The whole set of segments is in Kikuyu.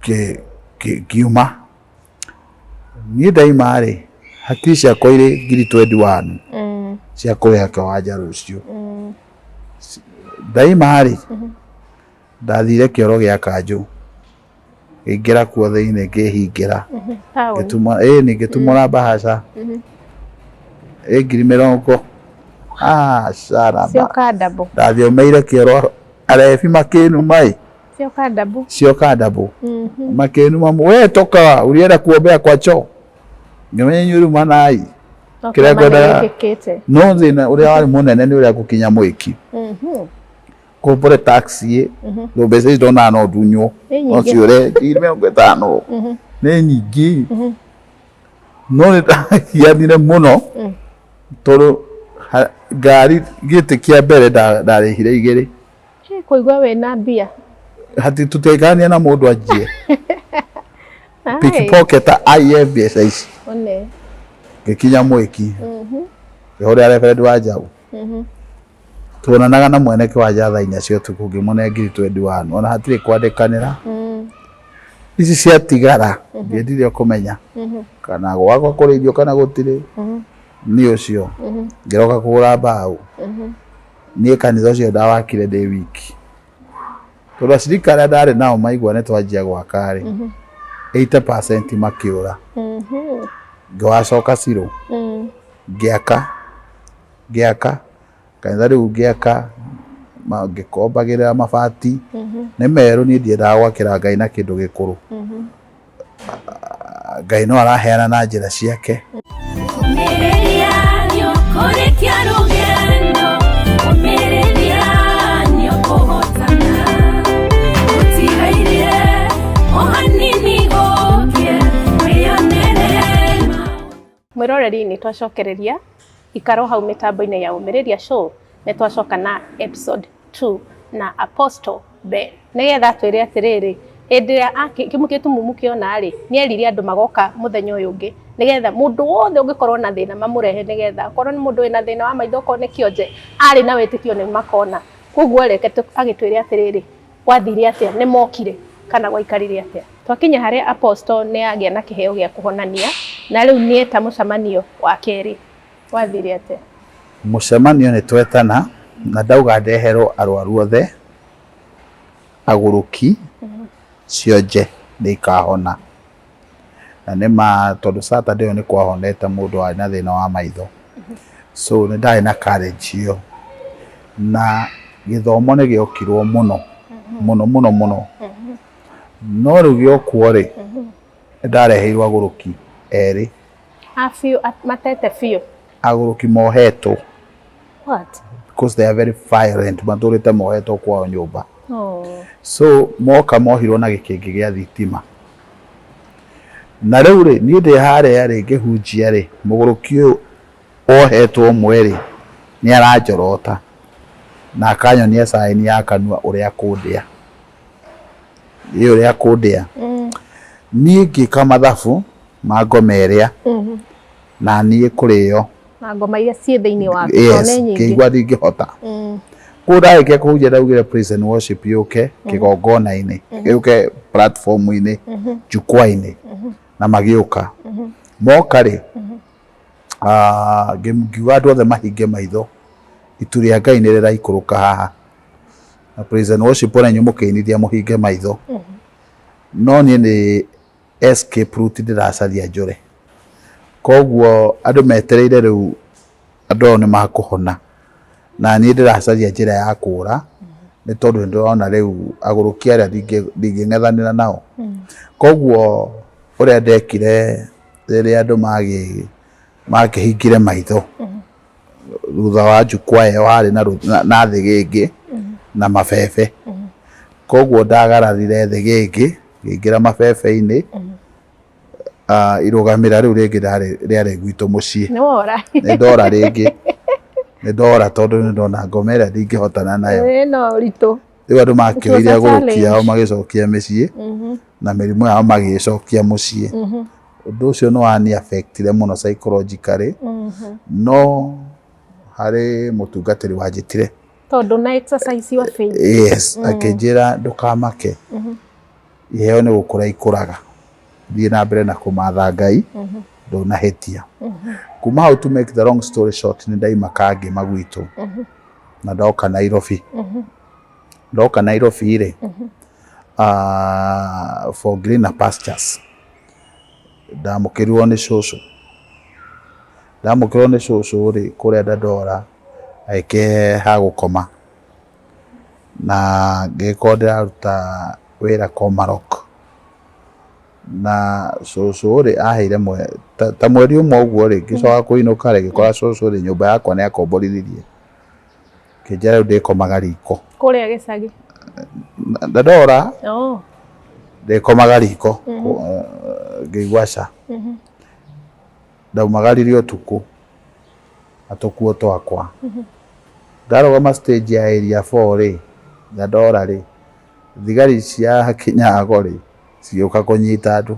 Ngiuma niĩ ndaima rĩ, hakiri ciakwa irĩ 21,000 cia kũrĩha kĩwanja rũciũ. Ndaima rĩ, ndathire kĩoro gĩa kanjũ, ngĩingĩra kuo thĩinĩ ngĩhingĩra. Taũni. Ngĩtuma ĩni ngĩtumũra mbahaca ĩ 20,000, aca na Cioka ndabũ. Ndathiomeire kĩoro, arebi makĩnuma ĩ. Cioka ndabũ. Cioka ndabũ. Makĩnuma, "We toka, ulienda kuombea kwa choo." Ngĩmenya inyuĩ rĩu manai. No Kĩrĩa kĩama nĩ ngwendaga gĩkĩkĩte. No thĩna ũrĩa warĩ mũnene nĩ ũrĩa ngũkinya mwĩki. Kũmbũre taxi ĩ, tondũ mbeca ici ndonaga no ndunywo. Nĩ No nyingĩ. ciũre 50,000. Nĩ nyingĩ. No nĩ ndagianire mũno tondũ ngari gĩtĩ kĩa mbere ndarĩhire igĩrĩ. Ĩ, kũigua wĩna mbia. Hati tũtiaikarania na mũndũ anjie. Pickpocket aiye mbeca ici. One. Ngĩkinya mwĩki. Ngĩhũrĩra Reverend Wanjaũ. Tuonanaga na mwene kĩwanja thaa 4 cia ũtukũ, ngĩmũne 21,000, ona hatirĩ kwandĩkanĩra. Ici ciatigara ndiendire kũmenya kana gwakwa kũrĩ irio kana gũtirĩ. Niĩ ũcio ngĩroka kũgũra mbaũ. Niĩ kanitha ũcio ndawakire ndĩ wiki. Tondũ acirika arĩa ndarĩ nao maigua nĩ twanjia gwaka rĩ, 80% makĩũra. Ngĩwacoka Cirũ, ngĩaka, ngĩaka kanitha rĩu, ngĩaka ngĩkombagĩrĩra mabati nĩ merũ. Niĩ ndiendaga gwakĩra Ngai na kĩndũ gĩkũrũ. Ngai no araheana na njĩra ciake. Ũmĩrĩria nĩũkũrĩkia rũgendo, ũmĩrĩria nĩũkũhotana. Gũtigaire o hanini gũkĩe, wĩyonere Mwĩroreri, nĩ twacokereria ikaro hau mĩtambo-inĩ ya Ũmĩrĩria Show. Nĩ twacoka na episode 2 na Apostle Ben, nĩgetha atwĩre atĩrĩrĩ, hĩndĩ ĩrĩa kĩmwe gĩtumumu kĩona rĩ, nĩ erire andũ magoka mũthenya ũyũ ũngĩ, nĩgetha mũndũ wothe ũngĩkorwo na thĩna mamũrehe, nĩgetha okorwo nĩ mũndũ wĩna thĩna wa maitho, okorwo nĩ kĩonje, arĩ na wĩtĩkio nĩ makona. Koguo reke agĩtwĩre atĩrĩrĩ, gwathire atĩa, nĩ mokire kana gwaikarire atĩa? Twakinya harĩa Apostle nĩ agĩa na kĩheo gĩa kũhonania, na rĩu nĩ eta mũcemanio wa kerĩ, wathire atĩa? Mũcemanio nĩ twetana na ndauga ndeherwo arwaru othe, agũrũki, cionje nĩ ikahona. Na nĩ ma, tondũ Saturday ĩyo nĩ kwahonete mũndũ warĩ na thĩna wa maitho. So nĩ ndarĩ na courage ĩyo. Na gĩthomo nĩ gĩokirwo mũno mũno mũno mũno. No rĩu gĩokwo rĩ, nĩ ndareheirwo agũrũki erĩ. A biũ, matete biũ. Agũrũki mohetwo. What? Because they are very violent, matũrĩte mohetwo kwao nyũmba. Oh. So moka mohirwo na gĩkĩngĩ gĩa thitima. Na rĩu rĩ, niĩ ndĩ harĩa rĩ ngĩhunjia rĩ, mũgũrũki ũyũ wohetwo ũmwe rĩ, nĩ aranjorota na akanyonia sign ya kanua ũrĩa kũndĩa. Ĩ ũrĩa kũndĩa. Niĩ ngĩka mathabu ma ngoma ĩrĩa na niĩ kũrĩo. Na ngoma iria ciĩ thĩinĩ waku, Yes, tondũ nĩ nyingĩ. Ngĩigua ndingĩhota. Kũu ndarĩkia kũhunjia ndaugire praise and worship yũke kĩgongona-inĩ, yũke platform-inĩ, jukwaa-inĩ, na magĩũka. Moka rĩ, ngiuga andũ othe mahinge maitho, itu rĩa Ngai nĩ rĩraikũrũka haha. Na praise and worship ona inyuĩ mũkĩinithia mũhinge maitho. No niĩ nĩ escape route ndĩracaria njũre. Koguo andũ metereire rĩu andũ ao nĩ makũhona. Na niĩ ndĩracaria njĩra ya kũra, nĩ tondũ nĩ ndĩrona rĩu agũrũki arĩa ndingĩng'ethanĩra nao. Koguo ũrĩa ndekire rĩrĩa andũ makĩhingire maitho, thutha wa jukwaa ĩyo harĩ na thĩgĩngĩ na mabebe. Koguo ndagararire thĩgĩngĩ, ngĩingĩra mabebe-inĩ, irũgamĩra rĩu rĩngĩ rĩarĩ gwitũ mũciĩ. Nĩ wora. Nĩ ndora rĩngĩ. Nĩ ndora tondũ nĩ ndona ngoma ĩrĩa ndingĩhotana nayo. Ĩĩ, no ũritũ. Rĩu andũ makĩoire It was a agũrũki ao challenge. magĩcokia mĩciĩ na mĩrimũ yao magĩcokia mũciĩ. Ũndũ ũcio nĩ wani affectire mũno psychologically, no harĩ mũtungatĩri wanjĩtire. Tondũ na exercise your faith. Yes, akĩnjĩra, "Ndũkamake." Iheo nĩ gũkũra ikũraga, thiĩ na mbere na kũmatha Ngai, ndũnahĩtia. Kuma hau, to make the long story short, nĩ ndaima Kangema gwitũ na ndoka Nairobi. Ndoka Nairobi rĩ, for greener pastures, ndamũkĩrirwo nĩ cũcũ. Ndamũkĩrwo nĩ cũcũ rĩ, kũrĩa Dandora, agĩkĩhe ha gũkoma na ngĩgĩkorwo ndĩraruta wĩra Komarok. Na cũcũ rĩ, aheire ta mweri ũmwe ũguo rĩ, ngĩcoka kũinũka rĩ, ngĩkora cũcũ rĩ, nyũmba yakwa nĩ akomborithirie, kĩnjĩra rĩu ndĩkomaga riko. Kũrĩa gĩcagi? Dandora. Oh. Ndĩkomaga riko. Ngĩigua ca ndaumagaririe ũtukũ na tũkuo twakwa, ndarũgama stage ya Area 4 rĩ, Dandora rĩ, thigari cia Kinyago rĩ, cigĩũka kũnyita andũ.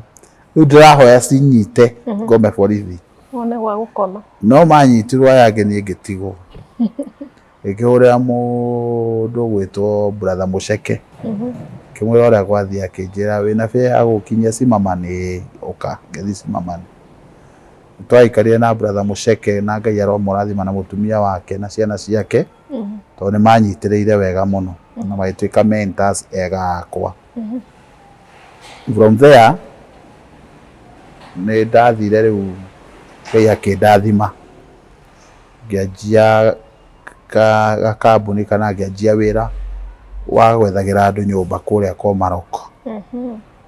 Rĩu ndĩrahoya cinyite ngome borithi. Wone gwa gũkoma. No manyitirwo aya angĩ, niĩ ngĩtigwo. Ngĩkĩhũrĩra mũndũ ũgwĩtwo Brother Mũceke, ngĩmwĩra ũrĩa gwathiĩ, akĩnjĩra, "Wĩna bĩa ya gũkinyia Simamani, ũka." Ngĩthiĩ Simamani, twaikarire na Brother Mũceke, na Ngai aromũrathima na mũtumia wake na ciana ciake, tondũ nĩ manyitĩrĩire wega mũno na magĩtuĩka mentors ega akwa. From there nĩ ndathire rĩu, Ngai akĩndathima, ngĩanjia gakambuni kana ngĩanjia wĩra wa gwethagĩra andũ nyũmba kũrĩa Komarok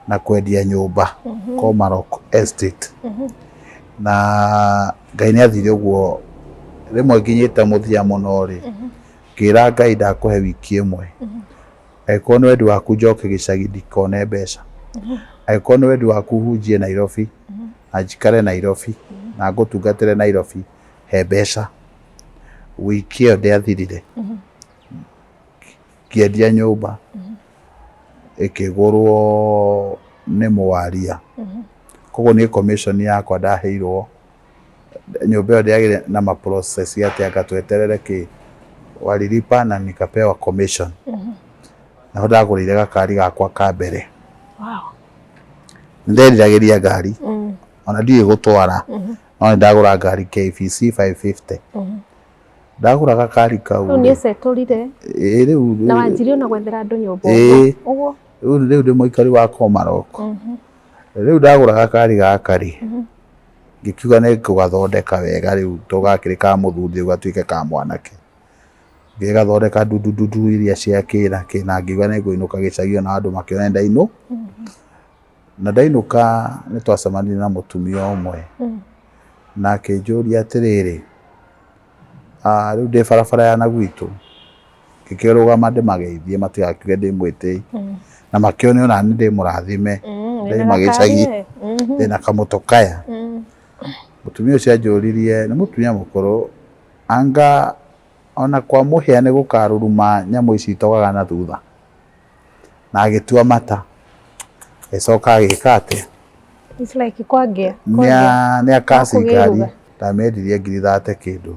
na kwendia nyũmba Komarok Estate. Na Ngai nĩ athire ũguo. Rĩmwe nginyĩte mũthia mũno rĩ, ngĩra Ngai, "Ndakũhe wiki ĩmwe, angĩkorwo nĩ wendi waku njoke gĩcagi ndikone mbeca, angĩkorwo nĩ wendi waku hunjie Nairobi na njikare Nairobi na ngũtungatĩre Nairobi, he mbeca." Wiki ĩyo ndĩathirire, ngĩendia nyũmba, ĩkĩgũrwo nĩ mwaria. Koguo niĩ commission yakwa ndaheirwo nyũmba ĩyo ndĩagĩrĩ na ma process atĩ anga tweterere kĩ, walilipa na nikapewa commission. Naho ndagũrĩire gakari gakwa ka mbere. Nĩnderiragĩria ngari, ona ndiũĩ gũtwara, no nĩ ndagũra ngari KBC 550. Ndagũra gakari kau Rĩu nĩ ĩcetũrire. Ĩĩ, rĩu. Na wanjirie ona gwethera andũ nyũmba. Ĩĩ. Ũguo. Rĩu ndĩ mũikari wa Komarok. Rĩu ndagũra gakari gaka rĩ, ngĩkiuga nĩ ngũgathondeka wega rĩu, to gakĩrĩ ka mũthuri, rĩu gatuĩke ka mwanake. Ngĩgathondeka ndundu iria cia kĩ na kĩ, na ngiuga nĩ ngũinũka gĩcagi ona andũ makĩone ndainũ. Na ndainũka nĩ twacemanirie na mũtumia ũmwe na akĩnjũria atĩrĩrĩ, rĩu ndĩ barabara ya na gwitũ, ngĩkĩrũgama ndĩmageithie matigakiuge ndĩ mwĩtĩi na makĩone ona niĩ ndĩ mũrathime, ndaima gĩcagi ndĩna kamũtũ kaya. Mũtumia ũcio anjũririe, nĩ mũtumia mũkũrũ, anga ona kwa mũhĩa nĩ gũkaruruma nyamũ ici itogaga na thutha, na agĩtua mata, agĩcoka agĩka atĩa? It's like kwangĩa. Nĩ akaci ngari ndamĩendirie ngiri 30 kĩndũ,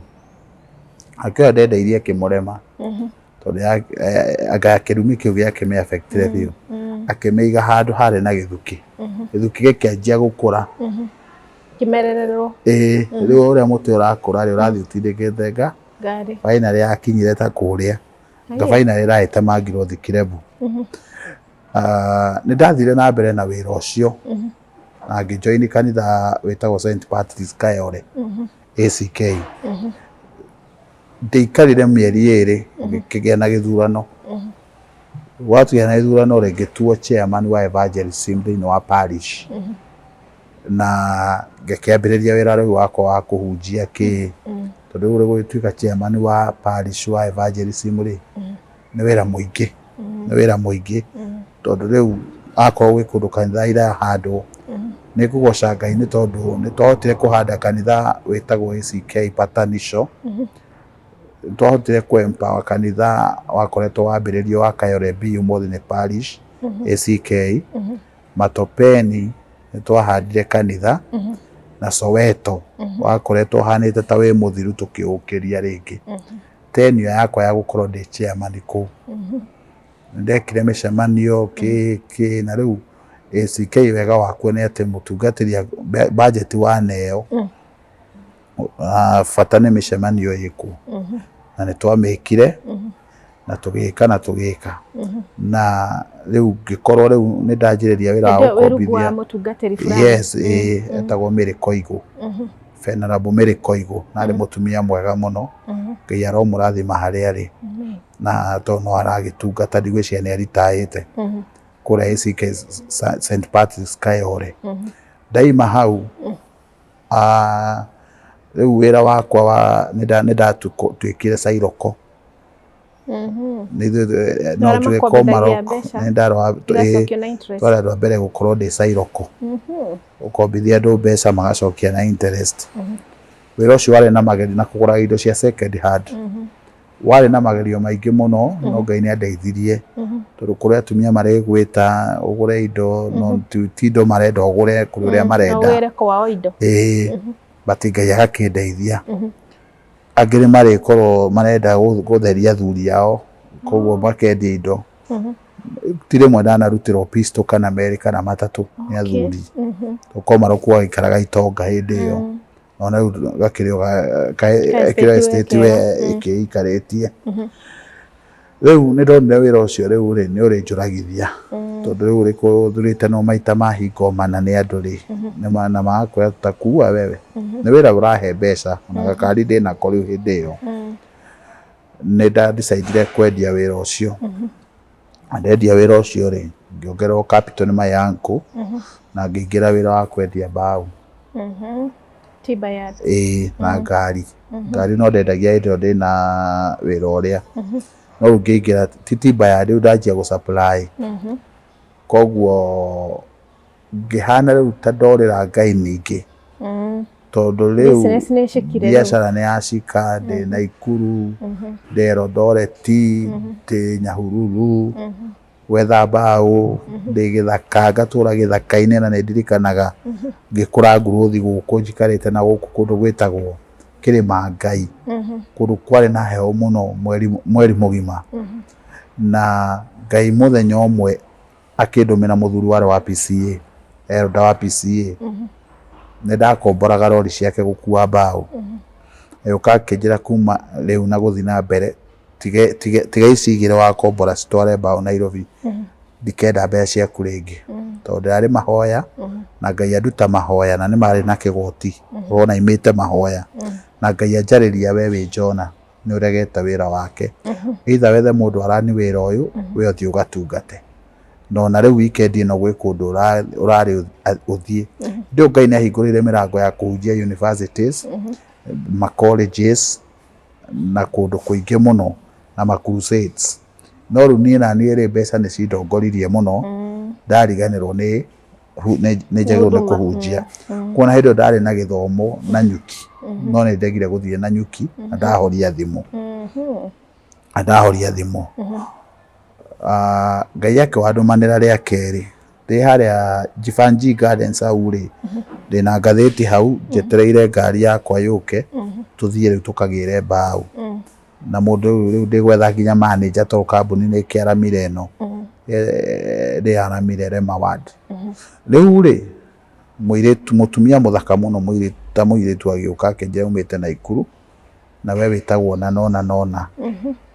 akĩoya ndendeirie ĩkĩmũrema, tondũ anga kĩrumi kĩu gĩakĩmĩ affectire biũ. Akĩmĩiga handũ harĩ na gĩthukĩ, gĩthukĩ gĩkĩanjia gũkũra. Kĩmerererwo. Ĩĩ, rĩu ũrĩa mũtĩ ũrakũra rĩ, ũrathiĩ ũtindĩkĩte nga ngari. Finally yakinyire ta kũrĩa nga finally ĩraĩtemangirwo thikirebu. Nĩ ndathire na mbere na wĩra ũcio na ngĩjoin kanitha wĩtagwo St Patrick's Kayole ACK. Ndĩikarire mĩeri 2, gũkĩgĩa na gĩthurano. Gwatũgĩa na gĩthurano rĩ, ngĩtuo chairman wa evangelism thĩinĩ wa parish na ngĩkĩambĩrĩria wĩra rĩu wakwa wa kũhunjia kĩ, tondũ rĩu gũgĩtuĩka chairman wa parish wa evangelism rĩ, nĩ wĩra mũingĩ, nĩ wĩra mũingĩ, tondũ rĩu akorwo gwĩ kũndũ kanitha irahandwo. Nĩ ngũgoca Ngai nĩ tondũ nĩ twahotire kũhanda kanitha wĩtagwo ACK Patanisho, nĩ twahotire kũ empower kanitha wakoretwo wambĩrĩrio wa Kayole B, ũmũthĩ nĩ parish ACK Matopeni. Nĩ twahandire kanitha na Soweto wakoretwo ũhanĩte ta wĩ mũthiru, tũkĩũkĩria rĩngĩ. Tenure yakwa ya gũkorwo ndĩ chairman kũu, nĩ ndekire mĩcemanio kĩ kĩ, na rĩu ACK wega wakuo nĩ atĩ mũtungatĩri budget waneo bata nĩ mĩcemanio ĩkwo na nĩ twamĩkire na tũgĩka na tũgĩka na rĩu ngĩkorwo rĩu nĩ ndanjĩrĩria wĩra wa Hĩndĩ ĩyo wĩ rungu wa gũkombithia. mũtungatĩri fulani. Yes, ĩĩ, etagwo Mary Koigũ, Venerable Mary Koigũ, na arĩ mũtumia mwega mũno. Ngai aromũrathima harĩa arĩ, na tondũ no aragĩtungata, ndigwĩciria nĩ aritaĩte kũrĩa ACK St Patrick's Kayole. Ndaima hau, rĩu wĩra wakwa wa nĩ ndatuĩkire cairoko. No Arĩa njuge makombithagia Komarok mbeca. nĩ ndarora Igacokio na interest. twarĩ andũ a mbere gũkorwo ndĩ cairoko, gũkombithia andũ mbeca magacokia na interest. Wĩra ũcio warĩ na magerio na kũgũra indo cia second hand, warĩ na magerio maingĩ mũno, no Ngai nĩ andeithirie, tondũ kũrĩ atumia marĩgwĩta ũgũre indo, no ti indo marenda ũgũre, kũrĩ ũrĩa No marenda. wĩre kwao indo. Ĩĩ, but Ngai agakĩndeithia. Angĩ nĩ marĩkorwo marenda gũtheria athuri ao, koguo makendia indo. Ti rĩmwe ndanarutĩrwo pistol kana merĩ kana matatũ nĩ athuri. Komarwo gwagĩikaraga itonga hĩndĩ ĩyo, ona rĩu gakĩrĩ o estate estate we we ĩkĩikarĩtie. Rĩu nĩ ndonire wĩra ũcio rĩu rĩ nĩ ũrĩnjũragithia, tondũ rĩu ũrĩkũthurĩte no maita mahingo mana nĩ andũ rĩ, na magakwĩra tutakuua wewe. Nĩ wĩra ũrahe mbeca, ona gakari ndĩnako rĩu hĩndĩ ĩyo. Nĩ ndandicaidire kwendia wĩra ũcio. Na ndendia wĩra ũcio rĩ, ngĩongererwo capital nĩ my uncle, na ngĩingĩra wĩra wa kwendia mbaũ. Timber yard. Ĩĩ, na ngari. Ngari no ndendagia hĩndĩ ĩyo ndĩna wĩra ũrĩa. No rĩu ngĩingĩra ti timber yard, rĩu ndanjia gũ supply. Koguo ngĩhana rĩu ta ndorĩra Ngai ningĩ, tondũ rĩu Business nĩ ĩcikire rĩu. biacara nĩ yacika, ndĩ Naikuru, ndĩ Eldoret, ndĩ Nyahururu gwetha mbaũ, ndĩ gĩthaka, ngatũra gĩthaka-inĩ, na nĩ ndirikanaga ngĩkũra nguruthi gũkũ njikarĩte na gũkũ kũndũ gwĩtagwo Kĩrĩma Ngai, kũndũ kwarĩ na heho mũno mweri mũgima. Na Ngai mũthenya ũmwe akĩndũmĩra mũthuri warĩ wa PCA, elder wa PCA. Nĩ ndakomboraga rori ciake gũkua mbaũ. Agĩũka akĩnjĩra kuma rĩu na gũthiĩ na mbere, tiga ici igĩrĩ wakombora citware mbaũ Nairobi, ndikenda mbeca ciaku rĩngĩ, tondũ ndĩrarĩ mahoya na Ngai anduta mahoya, na nĩ marĩ na kĩgoti ũrona imĩte mahoya, na Ngai anjarĩria, we wĩ Jona nĩ ũregete wĩra wake, either wethe mũndũ arani wĩra ũyũ, we ũthiĩ ũgatungate. Na ona rĩu weekend ĩno gwĩ kũndũ ũrarĩ ũthiĩ. Ndĩũ Ngai nĩ ahingũrĩire mĩrango ya kũhunjia universities, ma colleges na kũndũ kũingĩ mũno, na ma crusades. No rĩu niĩ na niĩ rĩ, mbeca nĩ cindongoririe mũno, ndariganĩrwo nĩ nĩ njagĩrĩirwo nĩ Huduma. kũhunjia. Kuona hĩndĩ ĩyo ndarĩ na gĩthomo na nyuki, no nĩ ndegire gũthiĩ na nyuki na ndahoria thimũ. Na ndahoria thimũ. Ngai akĩwandũmanĩra rĩa kerĩ ndĩ harĩa Jivanjee Gardens hau rĩ, ndĩna ngathĩti hau njetereire ngari yakwa yũke tũthiĩ rĩu tũkagĩre mbaũ. Na mũndũ ũyũ rĩu ndĩgwetha nginya manager, tondũ kambuni nĩ ĩkĩaramire ĩno ndĩaramire Rema Ward. Rĩu rĩ, mũirĩtu, mũtumia mũthaka mũno, mũirĩtu ta mũirĩtu agĩũka akĩnjĩra aumĩte Naikuru, na we wĩtagwo na nona nona.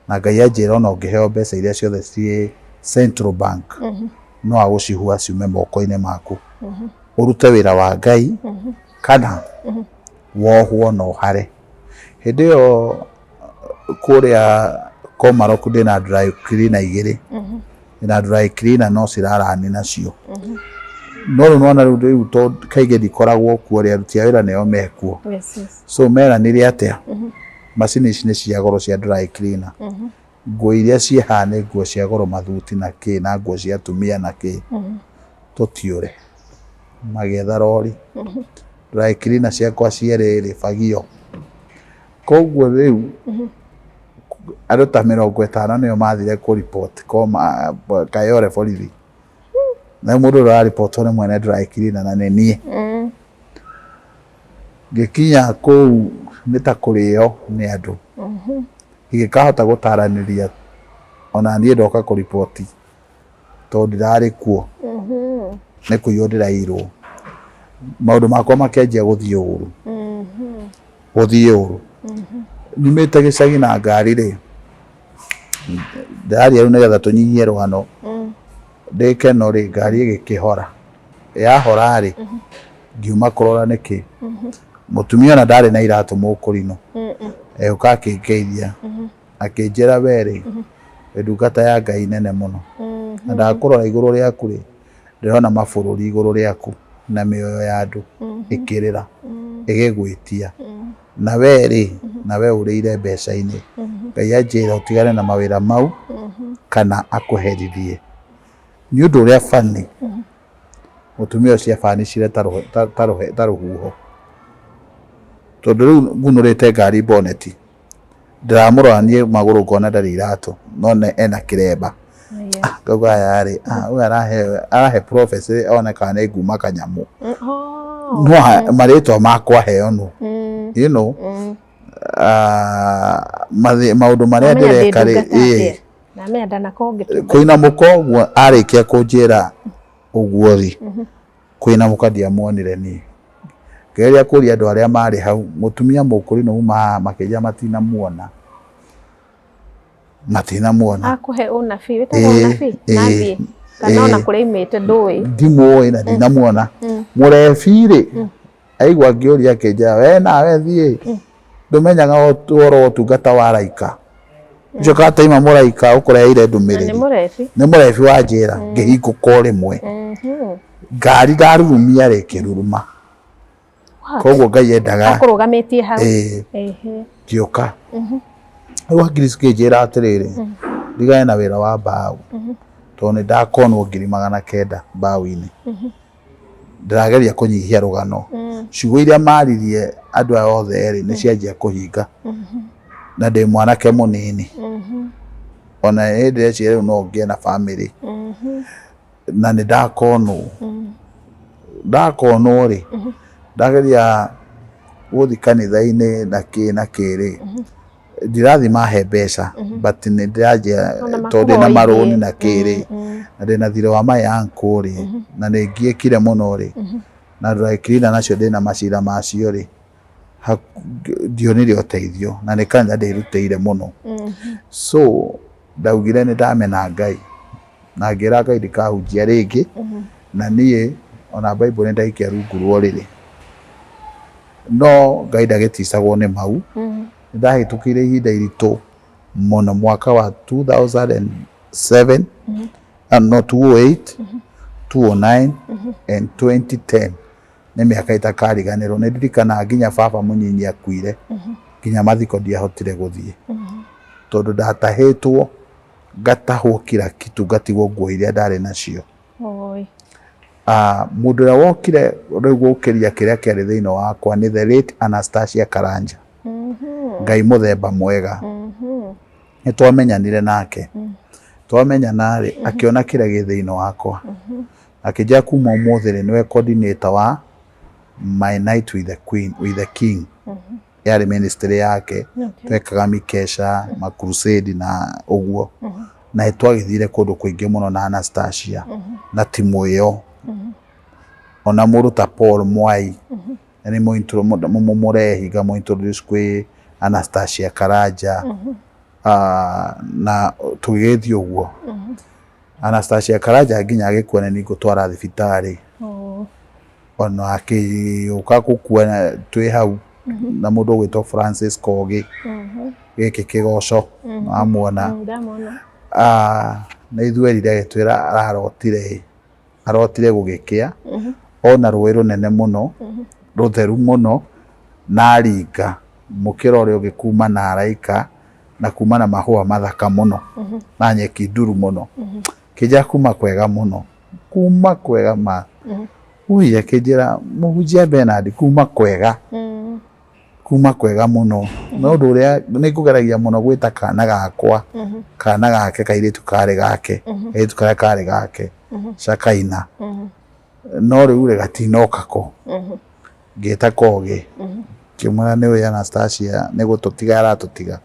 Na Ngai anjĩra ona ũngĩheo mbeca iria ciothe ciĩ Central Bank, no agũcihua ciume moko-inĩ maku, ũrute wĩra wa Ngai kana wohwo na ũhare. Hĩndĩ ĩyo kũrĩa Komarok ndĩna dry cleaner igĩrĩ, ndĩna dry cleaner no cirarani nacio. No rĩu nĩwona rĩu tondũ kaingĩ ndikoragwo kuo rĩ, aruti a wĩra nĩo mekuo. So meranire atĩa, macini ici nĩ cia goro cia dry cleaner, nguo iria ciĩ haha nĩ nguo cia goro, mathuti na kĩ, na nguo cia atumia na kĩ, tũtiũre. Magĩetha rori, dry cleaner ciakwa cierĩ rĩ, bagio. Koguo rĩu andũ ta 50 nĩo mathire kũ report Kayole borithi. Na mũndũ ũrĩa ũraribotwo nĩ mwene dry cleaner na nĩ niĩ. Ngĩkinya kũu nĩ ta kũrĩo nĩ andũ. Ingĩkahota gũtaranĩria ona niĩ ndoka kũriboti, tondũ ndirarĩ kuo. Nĩ kũiywo ndĩraiyirwo. Maũndũ makwa makĩanjia gũthiĩ ũru. Gũthiĩ ũru. Nyumĩte gĩcagi na ngari rĩ, ndĩraria rĩu nĩgetha tũnyihie rũgano. Ndĩ Keno rĩ, ngari ĩgĩkĩhora. Yahora rĩ, ngiuma kũrora nĩkĩ. Mũtumia ona ndarĩ na iratũ mũkũrinũ. Agĩũka akĩngeithia. Akĩnjĩra we rĩ, wĩ ndungata ya Ngai nene mũno. Na ndakũrora igũrũ rĩaku rĩ, ndĩrona mabũrũri igũrũ rĩaku na mĩoyo ya andũ ĩkĩrĩra ĩgĩgwĩtia. Na we rĩ, na we ũrĩire mbeca-inĩ. Ngai anjĩra ũtigane na mawĩra mau kana akũherithie. Nĩ ũndũ ũrĩa funny, mũtumia ũcio abanicire ta rũhuho. Tondũ rĩu ngunũrĩte ngari bonnet. Ndĩramũrora niĩ magũrũ ngona ndarĩ iratũ no ena kĩremba. Ah, ngauga aya rĩ, ah, ũyũ arahe arahe prophecy one kana nĩ nguma kanyamũ. Oh. No marĩtwa makwa heo nũ. You know, ah, maũndũ marĩa ndĩreka rĩ, ĩĩ. Ndamenya ndanakorwo ngĩtungata. Kũinamũka ũguo arĩkia kũnjĩra ũguo rĩ, Kũinamũka ndiamuonire niĩ. Ngĩgeria kũria andũ arĩa marĩ hau, mũtumia mũkũrinũ uma haha makĩnjĩra matinamuona. Matinamuona. Akũhe ũnabii, wĩtagwo ũnabii? Nathiĩ. Kana ona kũrĩa aumĩte ndũĩ. Ndimũĩ na ndinamuona. Mũrebi rĩ, aigua ngĩũria akĩnjĩra we nawe thiĩ ndũmenyaga ũhoro wa ũtungata wa araika. Ũcio kataima mũraika ũkũreheire ndũmĩrĩri. Nĩ mũrebi. Nĩ mũrebi wa njĩra ngĩhingũka o rĩmwe. Ngari ndarurumia rĩ ĩkĩruruma. Koguo Ngai endaga. Akũrũgamĩtie hau. Ĩĩ. Ngĩũka. Rĩu hakiri cikĩnjĩra atĩrĩrĩ, ndigane na wĩra wa mbaũ tondũ nĩ ndakonwo 900,000 mbaũ-inĩ. Ndĩrageria kũnyihia rũgano. Ciugo iria maririe andũ aya othe rĩ, nĩ cianjia kũhinga. Na ndĩ mwanake mũnini. Ona niĩ ndĩreciria rĩu no ngĩe na bamĩrĩ. Na nĩ ndakonwo. Ndakonwo rĩ, ndageria gũthiĩ kanitha-inĩ na kĩ na kĩ rĩ, ndirathiĩ mahe mbeca but nĩ ndĩranjia Ona tondũ ndĩna makũhoithie. marũni na kĩ rĩ, na ndĩna thirĩ wa my uncle rĩ, na nĩ ngiĩkire mũno rĩ, na dry cleaner nacio ndĩna macira macio rĩ, ndionire ũteithio na nĩ kanitha ndĩrutĩire mũno. So ndaugire nĩ ndamena Ngai na ngĩra Ngai ndikahunjia rĩngĩ na niĩ ona Bible nĩ ndaikia rungu rwa ũrĩrĩ. No Ngai ndagĩticagwo nĩ mau. Nĩ ndahĩtũkĩire ihinda iritũ mũno mwaka wa 2007, no 2008, 2009 and 2010. Nĩ mĩaka itakariganĩrwo. Nĩ ndirikanaga nginya baba mũnyinyi akuire, nginya mathiko ndiahotire gũthiĩ. Tondũ ndatahĩtwo, ngatahwo kila kitu, ngatigwo nguo iria ndarĩ nacio. Oi. Ah, mũndũ ũrĩa wokire rĩu gũkĩria kĩrĩa kĩarĩ thĩinĩ wakwa nĩ the late Anastasia Karanja. Ngai mũthemba mwega. Nĩ twamenyanire nake. Twamenyana rĩ, akĩona kĩrĩa gĩ thĩinĩ wakwa. Akĩnjĩra kuma ũmũthĩ rĩ, nĩwe coordinator wa My Night with the Queen, with the King. Yarĩ ministry yake. Twekaga mikesha, ma crusade na ũguo. Na nĩ twagĩthire kũndũ kũingĩ mũno na Anastasia na timu ĩyo. Ona mũndũ ta Paul Mwai nĩ mũrehi ngamũ introduce kwĩ Anastasia Karanja. Na tũgĩgĩthiĩ ũguo. Anastasia Karanja nginya agĩkua nĩ niĩ ngũtwara thibitarĩ. Ona akĩũka gũkua twĩ hau na mũndũ ũgwĩtwo Francis Kogi. Gĩkĩ kĩgoco wamuona. Ndamwona. Nĩ ithuerire agĩtwĩra ararotire arotire gũgĩkĩa ona rũĩ rũnene mũno rũtheru mũno na aringa mũkĩra ũrĩa ũngĩ kuma na araika na kuma na mahũa mathaka mũno na nyeki nduru mũno. Kĩnjĩra kuma kwega mũno, kuma kwega ma. Ui akĩnjĩra mũhunjia Bernard kuma kwega. Kuma kwega mũno. No ũndũ ũrĩa nĩ ngũgeragia mũno gwĩta kana gakwa, kana gake kairĩtu karĩ gake, kairĩtu karĩa karĩ gake, Shakaina. No rĩu rĩ gatinoka ko. Ngĩta Kogi, ngĩmwĩra nĩ ũĩ Anastasia nĩ gũtũtiga aratũtiga.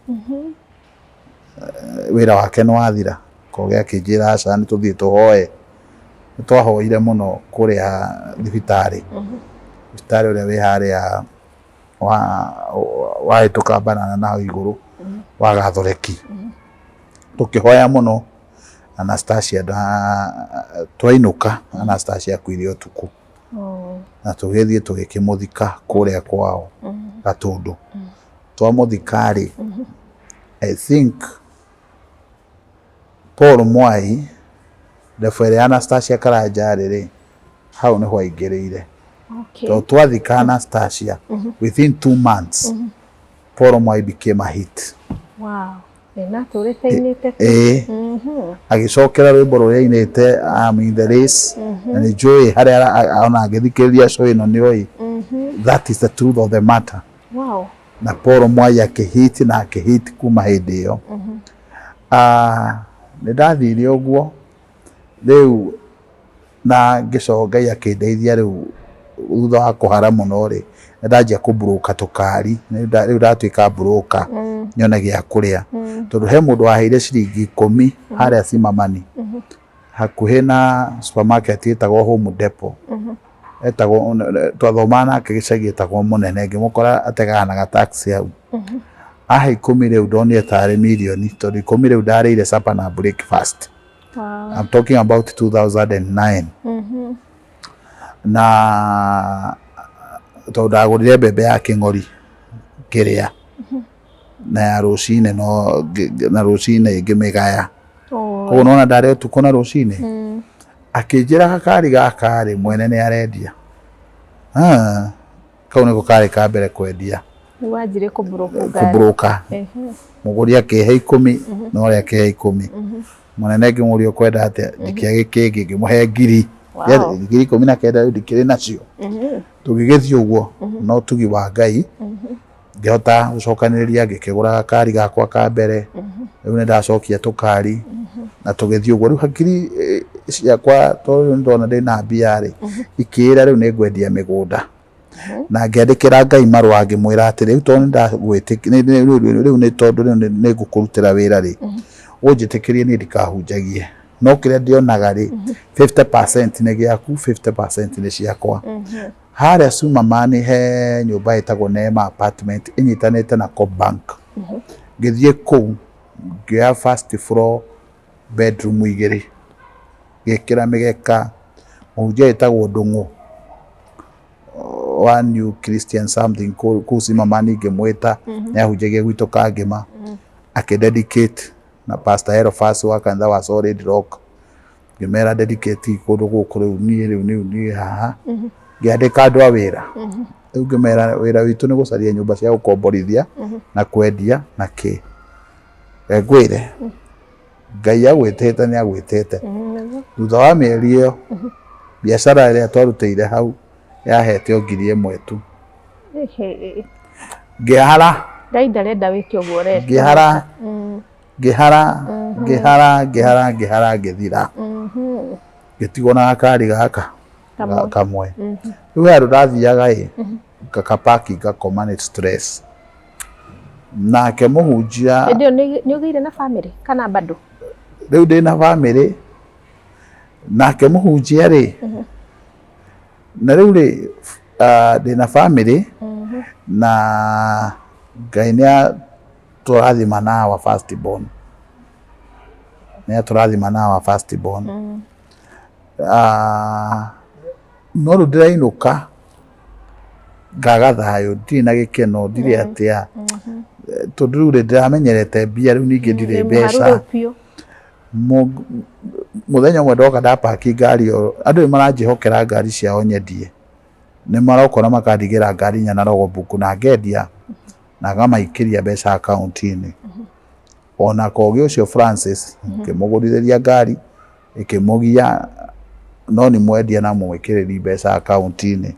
Wĩra wake nĩ wathira. Kogi akĩnjĩra aca nĩ tũthiĩ tũhoe. Nĩ twahoire mũno kũrĩa thibitarĩ, thibitarĩ ũrĩa wĩ harĩa wahĩtũka banana na hau igũrũ wa Gathoreki. Tũkĩhoya mũno Anastasia twainũka Anastasia akuire ũtukũ. Na tũgĩthiĩ tũgĩkĩmũthika kũrĩa kwao Gatũndũ. Twamũthika rĩ, I think Paul Mwai level ĩrĩa Anastasia Karanja arĩ rĩ, hau nĩho aingĩrĩire. Tondũ twathika Anastasia within 2 months Paul Mwai became a hit. Wow. Na atũrĩte ainĩte. Ĩĩ, agĩcokera rwĩmbo rũrĩa ainĩte, "I'm in the race", na nĩ njũĩ harĩa ona angĩthikĩrĩria show ĩno nĩ oĩ that is the truth of the matter. Na Paul Mwai akĩhit na akĩhit kuma hĩndĩ ĩyo. Ah, nĩ ndathire ũguo rĩu na ngĩcoka Ngai akĩndeithia. Rĩu thutha wa kũhara mũno rĩ, nĩ ndanjia kũmburuka tũkari. Rĩu ndatuĩka mburuka nyone gĩa kũrĩa, tondũ he mũndũ waheire ciringi 10 harĩa Simamani hakuhĩ na supermarket ĩtagwo Home Depot, etagwo, twathomaga nake gĩcagi, etagwo Mũnene. Ngĩmũkora ategaga na gataxi hau, ahe 10. Rĩu ndonire tarĩ mirioni, tondũ 10 rĩu ndarĩire supper na breakfast. I'm talking about 2009, na tondũ ndagũrire mbembe ya kĩng'ori ngĩrĩa na ya rũcinĩ, no na rũcinĩ ngĩmĩgaya. Koguo nona ndarĩa ũtukũ na rũcinĩ. Akĩnjĩra gakari gaka rĩ, mwene nĩ arendia. Ah, kau nĩko karĩ ka mbere kwendia. Nĩ wanjire kũmburuka. Kũmburuka. Mũgũri akĩhe 10 na ũrĩa akĩhe 10. Mũnene ngĩmũria, "Ũkwenda atĩa?" Njikia gĩkĩngĩ, ngĩmũhe ngiri. 19,000 rĩu ndikĩrĩ nacio. Tũgĩgĩthiĩ ũguo na ũtugi wa Ngai ngĩhota gũcokanĩrĩria, ngĩkĩgũra gakari gakwa ka mbere. Rĩu nĩ ndacokia tũkari na tũgĩthiĩ ũguo. Rĩu hakiri ciakwa, tondũ rĩu nĩndona ndĩna mbia rĩ, ikĩĩra rĩu nĩ ngwendia mĩgũnda, na ngĩandĩkĩra Ngai marũa ngĩmwĩra atĩ rĩu tondũ nĩndagwĩtĩkia rĩu nĩ tondũ rĩu nĩ ngũkũrutĩra wĩra rĩ, ũnjĩtĩkĩrie niĩ ndikahunjagie, no kĩrĩa ndĩonaga rĩ, 50% nĩ gĩaku, 50% nĩ ciakwa. Harĩa Sumamani he nyũmba ĩtagwo Neema Apartment ĩnyitanĩte na Co Bank. Ngĩthiĩ kũu ngĩoya first floor, bedroom igĩrĩ, ngĩkĩra mĩgeka. Mũhunjia ĩtagwo Ndũng'ũ wa New Christian something kũu Simamani, ngĩmwĩta, nĩ ahunjagia gwitũ Kangĩma, akĩ dedicate na Pastor Elphas wa kanitha wa Solid Rock. Ngĩmera dedicate kũndũ gũkũ. Rĩu niĩ rĩu niĩ haha ngĩandĩka andũ a wĩra. Rĩu ngĩmera wĩra witũ nĩ gũcaria nyũmba cia gũkomborithia na kwendia na kĩ. Ngwĩre Ngai agwĩtĩte nĩ agwĩtĩte. Thutha wa mĩeri ĩyo, biacara ĩrĩa twarutĩire hau yahete o 1,000 tu. Ngĩhara. Ngai ndarenda wĩke ũguo ũreka. Ngĩhara, ngĩhara, ngĩhara, ngĩhara, ngĩhara, ngĩthira, ngĩtigwo na gakari gaka. Kamwe. Kamwe. Rĩu he handũ ndathiaga ĩ ngakapaki ngakoma nĩ stress. Nake mũhunjia Hĩndĩ ĩyo nĩ ũgĩire na family kana bado? Rĩu ndĩna family. Nake mũhunjia rĩ, na rĩu rĩ, ndĩna family na Ngai nĩ atũrathima na our first born, nĩ atũrathima na our first born. No rĩu ndĩrainũka ngaga thayũ, ndirĩ na gĩkeno, ndirĩ atĩa, tondũ rĩu rĩ ndĩramenyerete mbia, rĩu ningĩ ndirĩ mbeca. Biũ. Mũthenya ũmwe ndoka ndapaki ngari o andũ nĩ maranjĩhokera ngari ciao nyendie, nĩ marokora makandigĩra ngari inya na logbook na ngendia na ngamaikĩria mbeca akaunti-inĩ. Ona kogi ũcio Francis ngĩmũgũrithĩria ngari ĩkĩmũgia, no nĩ mwendia na mũmwĩkĩrĩri mbeca akaunti-inĩ.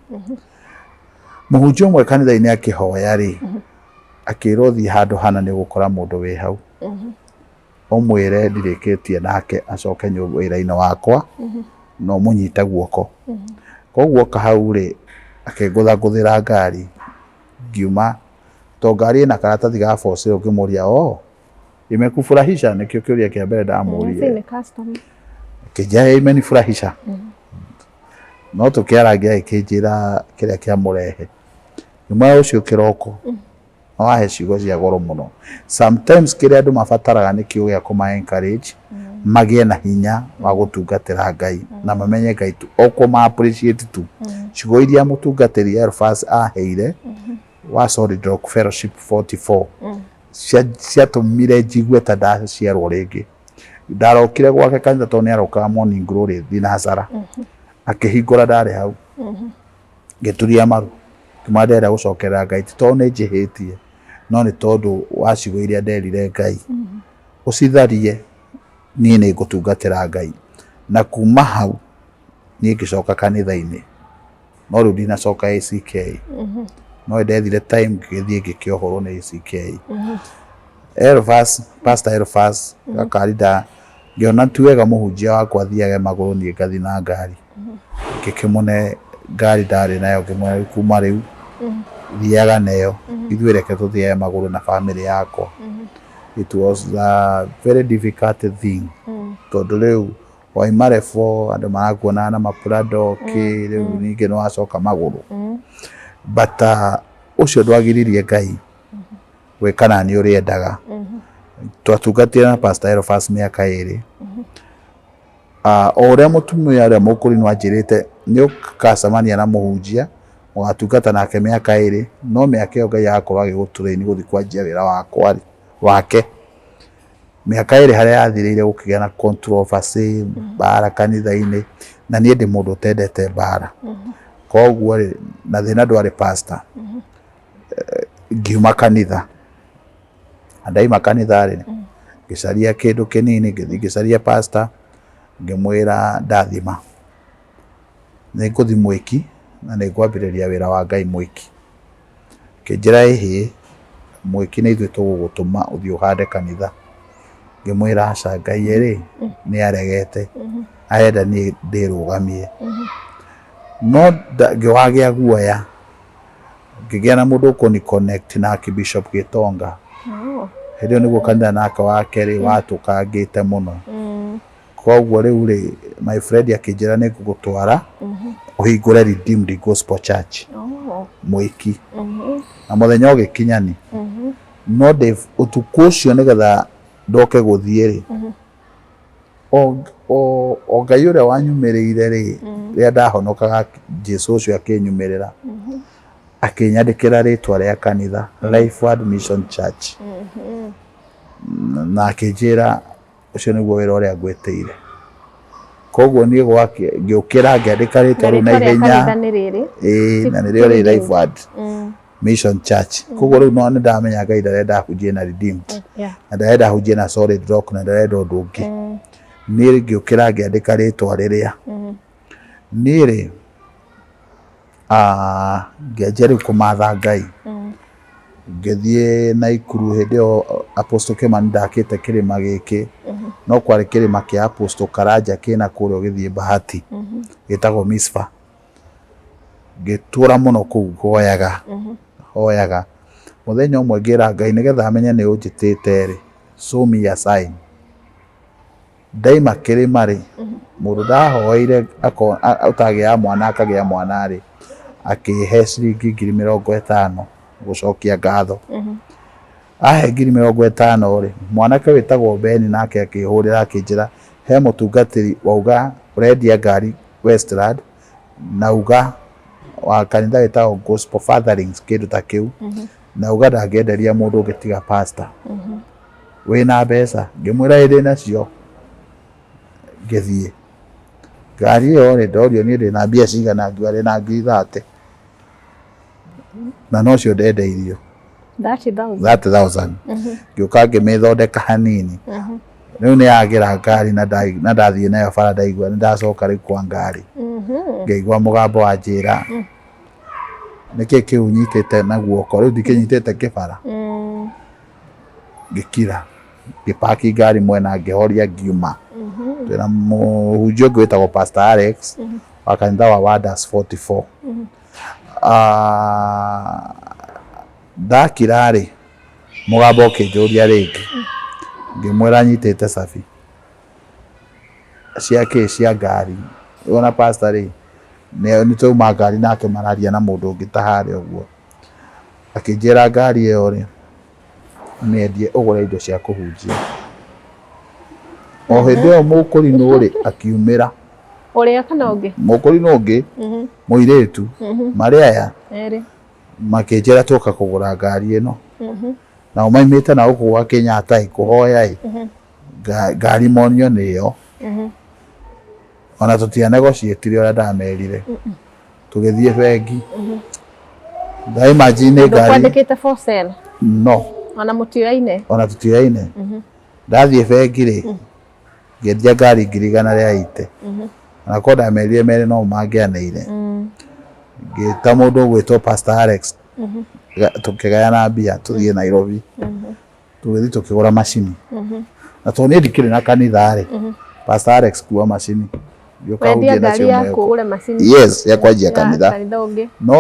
Mũhunjia ũmwe kanitha-inĩ akĩhoya rĩ, akĩrwo thiĩ handũ hana nĩ ũgũkora mũndũ wĩ hau, ũmwĩre ndirĩkĩtie nake acoke wĩra-inĩ wakwa na ũmũnyite guoko. Koguo oka hau rĩ, akĩngũthangũthĩra ngari, ngiuma to ngari ĩna karatathi ga for sale. Ngĩmũria, "Oh, imekufurahisha?" Nĩkĩo kĩũria kĩa mbere ndamũririe. Nĩ customer. Kĩnjĩra imenifurahisha. No tũkĩarangia ĩkĩnjĩra kĩrĩa kĩamũrehe. Nyuma ũcio kĩroko no wahe ciugo cia goro mũno. Sometimes kĩrĩa andũ mabataraga nĩ kiugo gĩa kũma encourage magĩe na hinya wa gũtungatĩra Ngai na mamenye Ngai tu o kũma appreciate tu. Ciugo iria mũtungatĩri Elfas aheire wa Solid Rock Fellowship 44 ciatũmire njigue ta ndaciarwo rĩngĩ. Ndarokire gwake kanitha tondũ nĩ arokaga Morning Glory thinacara. Akĩhingũra ndarĩ hau. Ngĩturia maru. Ngĩmwĩra ndĩrenda gũcokerera Ngai ti tondũ nĩ njĩhĩtie no nĩ tondũ wa ciugo iria nderire Ngai. Ũcitharie niĩ nĩ ngũtungatĩra Ngai. Na kuma hau niĩ ngĩcoka kanitha-inĩ. No rĩu ndinacoka ACK. No nĩndethire time ngĩgĩthiĩ ngĩkĩohorwo nĩ ACK. Elfas, Pastor Elfas gakari ngĩona ti wega mũhunjia wakwa athiage magũrũ niĩ ngathiĩ na ngari. Ngĩkĩmũne ngari ndarĩ nayo ngĩmwĩra rĩu kuma rĩu thiaga nayo ithuĩ reke tũthiage magũrũ na bamĩrĩ yakwa. It was a very difficult thing tondũ rĩu waima level andũ marakuona na maprado kĩ rĩu ningĩ nĩ wacoka magũrũ. But ũcio ndwagiririe Ngai gwĩka naniĩ ũrĩa endaga. Twatungatire na Pastor Elfas mĩaka 2. O ũrĩa mũtumia ũrĩa mũkũrinũ anjĩrĩte nĩ ũgacemania na mũhunjia mũgatungata nake mĩaka 2 no mĩaka ĩyo Ngai agakorwo agĩgũtrain gũthiĩ kwanjia wĩra wakwa wake. Mĩaka 2 harĩa yathirĩire gũkĩgĩa na controversy mbara kanitha-inĩ na niĩ ndĩ mũndũ ũtendete mbara. Koguo rĩ, na thĩna ndwarĩ pastor. Ngiuma kanitha. Na ndaima kanitha rĩ, ngĩcaria kĩndũ kĩnini, ngĩthiĩ ngĩcaria pastor, ngĩmwĩra ndathima. Nĩ ngũthiĩ Mwĩki na nĩ ngwambĩrĩria wĩra wa Ngai Mwĩki. Akĩnjĩra ĩhĩ, Mwĩki nĩ ithuĩ tũgũgũtũma ũthiĩ ũhande kanitha. Ngĩmwĩra aca, Ngai rĩ, nĩ aregete, arenda niĩ ndĩrũgamie. No ngĩwagĩa guoya, ngĩgĩa na mũndũ ũkũni connect na Archbishop Gĩtonga. Hĩndĩ ĩyo nĩguo kanitha nake wake rĩ watũkangĩte mũno. Koguo rĩu rĩ, my friend akĩnjĩra nĩ ngũgũtwara ũhingũre Redeemed Gospel Church Mwĩki. Na mũthenya ũgĩkinya ni no ndĩ ũtukũ ũcio nĩgetha ndoke gũthiĩ rĩ, o Ngai ũrĩa wanyumĩrĩire rĩ, rĩrĩa ndahonokaga Jesũ ũcio akĩnyumĩrĩra, akĩnyandĩkĩra rĩtwa rĩa kanitha Life Word Mission Church. Na akĩnjĩra ũcio nĩguo wĩra ũrĩa ngwĩtĩire. Koguo niĩ gwake ngĩũkĩra ngĩandĩka rĩtwa rĩu na ihenya. Ĩĩ, na nĩrĩo rĩ Life Word Mission Church. Koguo rĩu no nĩndamenya Ngai ndarenda hunjie na Redeemed. Na ndarenda hunjie na Solid Rock na ndarenda ũndũ ũngĩ. Niĩ ngĩũkĩra ngĩandĩka rĩtwa rĩrĩa. Niĩ rĩ, ngĩanjia rĩu kũmatha Ngai. Ngĩthiĩ Naikuru hĩndĩ ĩyo Apostle Kimani ndakĩte kĩrĩma gĩkĩ, no kwarĩ kĩrĩma kĩa Apostle Karanja kĩna kũrĩa ũgĩthiĩ Bahati, gĩtagwo Mispa. Ngĩtũra mũno kũu hoyaga, hoyaga. Mũthenya ũmwe ngĩra Ngai nĩgetha menye nĩ ũnjĩtĩte rĩ, show me a sign. Ndaima kĩrĩma rĩ, mũndũ ndahoeire ũtagĩaga mwana akagĩa mwana rĩ, akĩhe ciringi 50,000 gũcokia ngatho. Ahe 50,000 rĩ, mwanake wĩtagwo Ben nake akĩhũrĩra akĩnjĩra he mũtungatĩri wauga ũrendia ngari Westland na uga wa kanitha wĩtagwo Gospel Fatherings kĩndũ ta kĩu, na uga ndangĩenderia mũndũ ũngĩ tiga pastor. Wĩna mbeca? Ngĩmwĩra ĩ ndĩnacio. Ngĩthiĩ. Ngari ĩyo rĩ, ndorio niĩ ndĩna mbia cigana, ngiuga ndĩna 30,000. Na nocio ndendeirio. 30,000. 30,000. Ngĩũka ngĩmĩthondeka hanini. Rĩu nĩ yagĩra ngari na ndathiĩ nayo bara ndaigua nĩ ndacoka rĩu kwa ngari. Ngĩigua mũgambo wanjĩra nĩkĩ kĩu nyitĩte na guoko, rĩu ndikĩnyitĩte kĩbara. Ngĩkira, ngĩpaki ngari mwena ngĩhoria ngiuma. Twĩna mũhunjia ũngĩ wĩtagwo Pastor Alex wa kanitha wa Wonders 44. Ndakira rĩ, mũgambo ũkĩnjũria rĩngĩ, ngĩmwĩra nyitĩte cabi. Cia kĩ? Cia ngari. Ona pastor rĩ, nĩ twauma ngari nake mararia na mũndũ ũngĩ ta harĩa ũguo. Akĩnjĩra ngari ĩyo rĩ, mĩendie ũgũre indo cia kũhunjia. O hĩndĩ ĩyo mũkũrinũ rĩ, akiumĩra. Ũrĩa kana ũngĩ? Mũkũrinũ ũngĩ, mũirĩtu, marĩ aya. Erĩ. Makĩnjĩra twoka kũgũra ngari ĩno. Nao maimĩte na gũkũ gwa Kenyatta ĩ, kũhoya ĩ, ngari monio nĩyo. Ona tũtianegociĩtire ũrĩa ndamerire. Tũgĩthiĩ bengi. Nda imagine nĩ ngari. Ndũkwandĩkĩte for sale? No. Ona mũtioyaine? Ona tũtioyaine. Ndathiĩ bengi rĩ, ngĩendia ngari 180,000. Ona korwo ndamerire mere no mangĩaneire. Ngĩta mũndũ ũgwĩtwo Pastor Alex. Tũkĩgayana mbia tũthiĩ Nairobi. Tũgĩthiĩ tũkĩgũra macini. Na tondũ niĩ ndikĩrĩ na kanitha rĩ, Pastor Alex kua macini. Ngĩũka Wendia hunjie ngari nacio yaku Mwihoko. ũgũre macini. Yes, ya kwanjia Ya kanitha. kanitha ũngĩ. No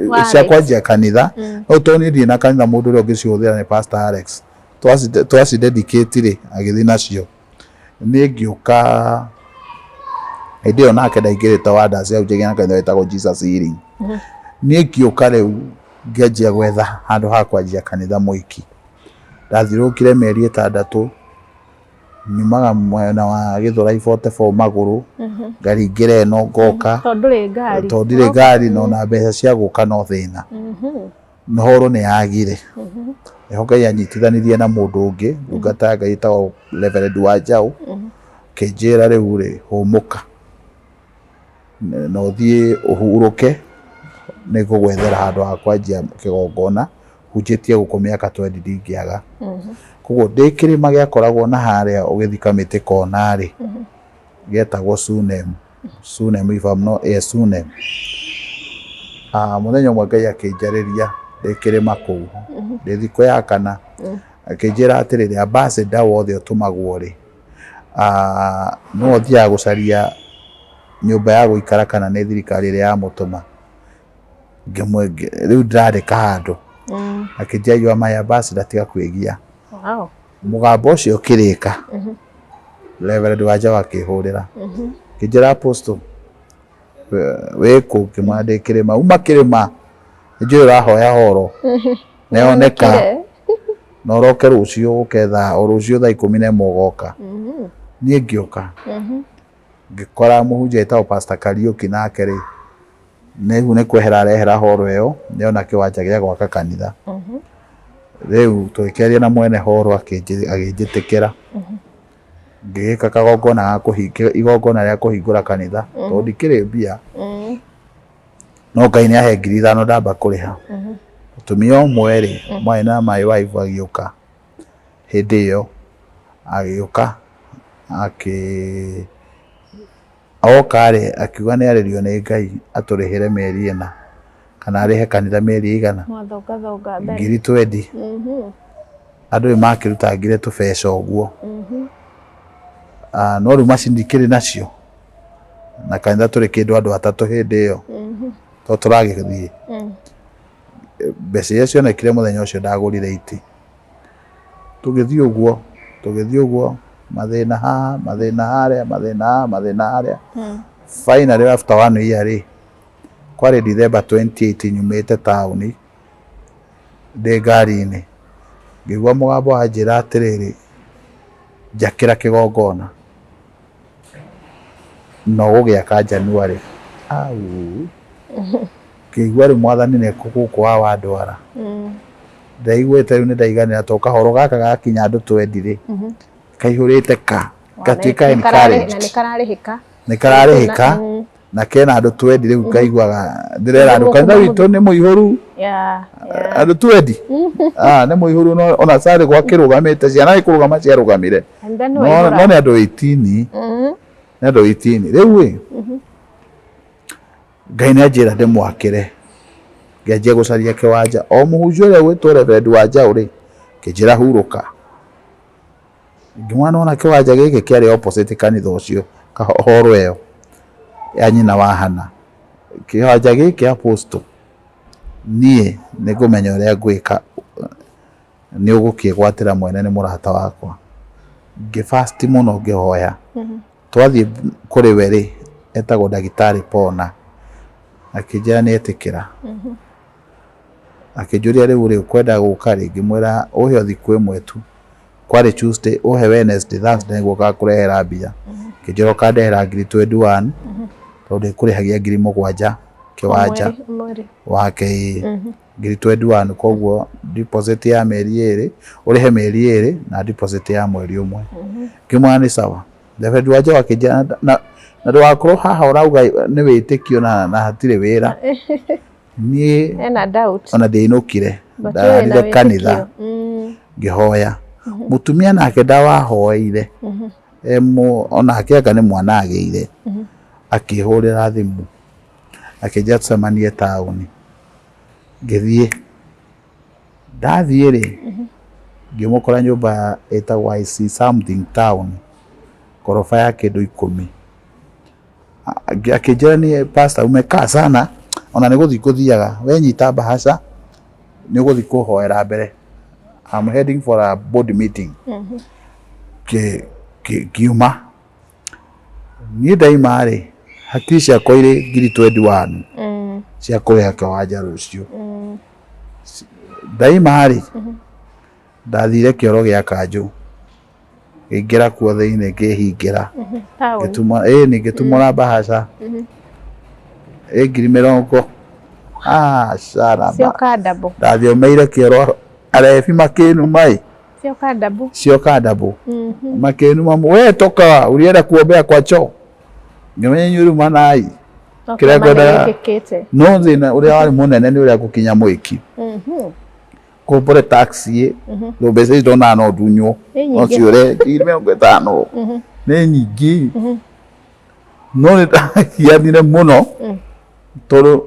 Wa cia Alex. kwanjia kanitha. No tondũ niĩ ndirĩ na kanitha, mũndũ ũrĩa ũngĩcihũthĩra nĩ Pastor Alex. Twaci dedicate rĩ, agĩthiĩ nacio. Niĩ ngĩũka hĩndĩ ĩyo nake ndaingĩrĩte Wonders, ahunjagia na kanitha wĩtagwo Jesus Healing. Niĩ ngĩũka rĩu ngĩanjia gwetha handũ ha kwanjia kanitha Mwiki. Ndathiũrũrũkire mĩeri 6, nyumaga mwena wa Gĩthũrai 44 magũrũ, ngaringĩra ĩno ngoka. Tondũ ndũrĩ ngari. Tondũ ndirĩ ngari na ona mbeca cia gũka no thĩna. Horo nĩ yagire. Nĩho Ngai anyitithanirie na mũndũ ũngĩ, ndungata ya Ngai ĩtagwo Reverend Wanjaũ, akĩnjĩra rĩu rĩ, hũmũka na ũthiĩ ũhurũke, nĩ ngũgwethera handũ ha kwanjia kĩgongona, hunjĩtie gũkũ mĩaka twendi ndingĩaga. Koguo ndĩ kĩrĩma gĩakoragwo na harĩa ũgĩthiĩ Kamĩtĩ kona rĩ, gĩetagwo Sunem. Sunem if I'm not, yes, Sunem. Ah, mũthenya ũmwe Ngai akĩnjarĩria ndĩ kĩrĩma kũu, ndĩ thikũ ya kana, akĩnjĩra atĩrĩrĩ, ambassador wothe ũtũmagwo rĩ, ah, no ũthiaga gũcaria nyũmba ya gũikara kana nĩ thirikari ĩrĩa yamũtũma. Rĩu ndĩrandĩka handũ. Akĩnjĩra, "You are my ambassador, tiga kwĩgia." Mũgambo ũcio ũkĩrĩka, Reverend Wanjaũ akĩhũrĩra. Akĩnjĩra, "Apostle, wĩ kũ?" Ngĩmwĩra ndĩ kĩrĩma. "Uma kĩrĩma, nĩnjũĩ ũrahoya horo nĩyoneka, na ũroke rũciũ ũke thaa o rũciũ thaa 11 ũgoka." Niĩ ngĩũka ngĩkora mũhunjia wĩtagwo Pastor Kariũki, nake rĩ nĩgu nĩ kwehera arehera horo ĩyo, nĩona kĩwanja gĩa gwaka kanitha. Rĩu tũgĩkĩaria na mwene horo, akĩnjĩtĩkĩra, ngĩgĩka kagongona ga kũhinga, igongona rĩa kũhingũra kanitha, tondũ ndikĩrĩ mbia, no Ngai nĩ ahe 5,000 ndamba kũrĩha. Mũtumia ũmwe rĩ, mwarĩ na my wife, agĩũka hĩndĩ ĩyo, agĩũka akĩ oka rĩ, akiuga nĩ arĩrio nĩ Ngai atũrĩhĩre mĩeri 4, kana arĩhe kanitha mĩeri ĩigana. Mwathongathonga mbere. 20,000. Andũ nĩ makĩrutangire tũbeca ũguo. Ah, no rĩu macini ndikĩrĩ nacio, na kanitha tũrĩ kĩndũ andũ atatũ hĩndĩ ĩyo, to tũragĩthiĩ. Mbeca iria cionekire mũthenya ũcio ndagũrire itĩ. Tũgĩthiĩ ũguo, tũgĩthiĩ ũguo, mathĩna haha, mathĩna harĩa, mathĩna haha, mathĩna harĩa. Finally after one year rĩ, kwarĩ December 28, nyumĩte taũni ndĩ ngari-inĩ, ngĩigua mũgambo wanjĩra atĩrĩrĩ, njakĩra kĩgongona na ũgũgĩaka January. Au, ngĩigua rĩu Mwathani nĩ gũkũ wa wandwara. Ndaiguĩte rĩu nĩ ndaiganĩra, tondũ kahoro gaka gakinya andũ twendi rĩ, kaihũrĩte ka gatuĩka Na encouraged. nĩ kararĩhĩka. Nĩ kararĩhĩka na kena andũ twendi. Rĩu kaiguaga ndĩrera andũ kanitha witũ nĩ mũihũru. Andũ twendi, ah, nĩ mũihũru, no ona carĩ gwakĩrũgamĩte, ciana nĩ kũrũgama ciarũgamire. And then no waihũra. No nĩ andũ 18, nĩ andũ 18 rĩu ĩ. Ngai nĩ anjĩra ndĩmwakĩre, ngĩanjia gũcaria kĩwanja. O mũhunjia ũrĩa gwĩtwo Reverend Wanjaũ rĩ, kĩnjĩra hurũka. Ngĩmwona nona kĩwanja gĩkĩ kĩarĩ opposite kanitha ũcio, horo ĩyo ya nyina wa Hana. Kĩwanja gĩkĩ, apostle, niĩ nĩ ngũmenya ũrĩa ngwĩka, nĩ ũgũkĩgwatĩra mwene, nĩ mũrata wakwa. Ngĩ fast mũno, ngĩhoya. Twathiĩ kũrĩ we rĩ, etagwo ndagĩtarĩ Pona, akĩnjĩra nĩ etĩkĩra. Akĩnjũria rĩu rĩ, ũkwenda gũka rĩ? Ngĩmwĩra ũhe o thikũ ĩmwe tu. Kwarĩ Tuesday, ũhe Wednesday, Thursday nĩguo ngakũrehera mbia. Akĩnjĩra ũkandehera ngiri 21, tondũ ndĩkũrĩhagia 7,000 kĩwanja wake ĩĩ. Ngiri 21 koguo deposit ya mĩeri ĩrĩ, ũrĩhe mĩeri ĩrĩ na deposit ya mweri ũmwe. Ngĩmwĩra nĩ sawa. Reverend Wanjau akĩnjĩra na ndũgakorwo haha ũrauga nĩ wĩtĩkio na hatirĩ wĩra. Niĩ Ena doubt. Ona ndiainũkire, But we wĩna ndararire kanitha wĩtĩkio. Ngĩhoya. Mũtumia nake ndawahoeire onake anga nĩ mwana agĩire, akĩhũrĩra thimũ akĩnjĩra tũcemanie taũni. Ngĩthiĩ, ndathiĩ rĩ, ngĩmũkora nyũmba ĩtagwo IC something town, ngoroba ya kĩndũ 10. Akĩnjĩra niĩ, "Pastor, umekaa sana, ona nĩ gũthiĩ ngũthiaga, we nyita bahasha nĩ ũgũthiĩ kũhoera mbere, I'm heading for a board meeting." Ngiuma niĩ, ndaima rĩ, hakiri ciakwa irĩ ngiri 21 cia kũrĩha kĩwanja rũciũ. Ndaima rĩ, ndathire kĩoro gĩa kanjũ, ngĩingĩra kuo thĩinĩ, ngĩhingĩra. Taũni. Ngĩtuma ĩĩ nĩ ngĩtumũra bahasha ĩ ngiri mĩrongo aca. Cioka double. Ndathiomeire kĩoro, arebi makĩnuma ĩ. Cioka double. Cioka double. Makĩnuma, "We toka, ulienda kuombea kwa choo." Ngĩmenya inyuĩ rĩu manai kĩrĩa ngwendaga. Gĩkĩte. No thĩna ũrĩa warĩ mũnene nĩ ũrĩa ngũkinya mwĩki kũmbũre taxi ĩ mbeca ici ndonaga no ndunywo. Nĩ No nyingĩ. Ciũre 50,000 nĩ nyingĩ, no nĩ ndagianire mũno tondũ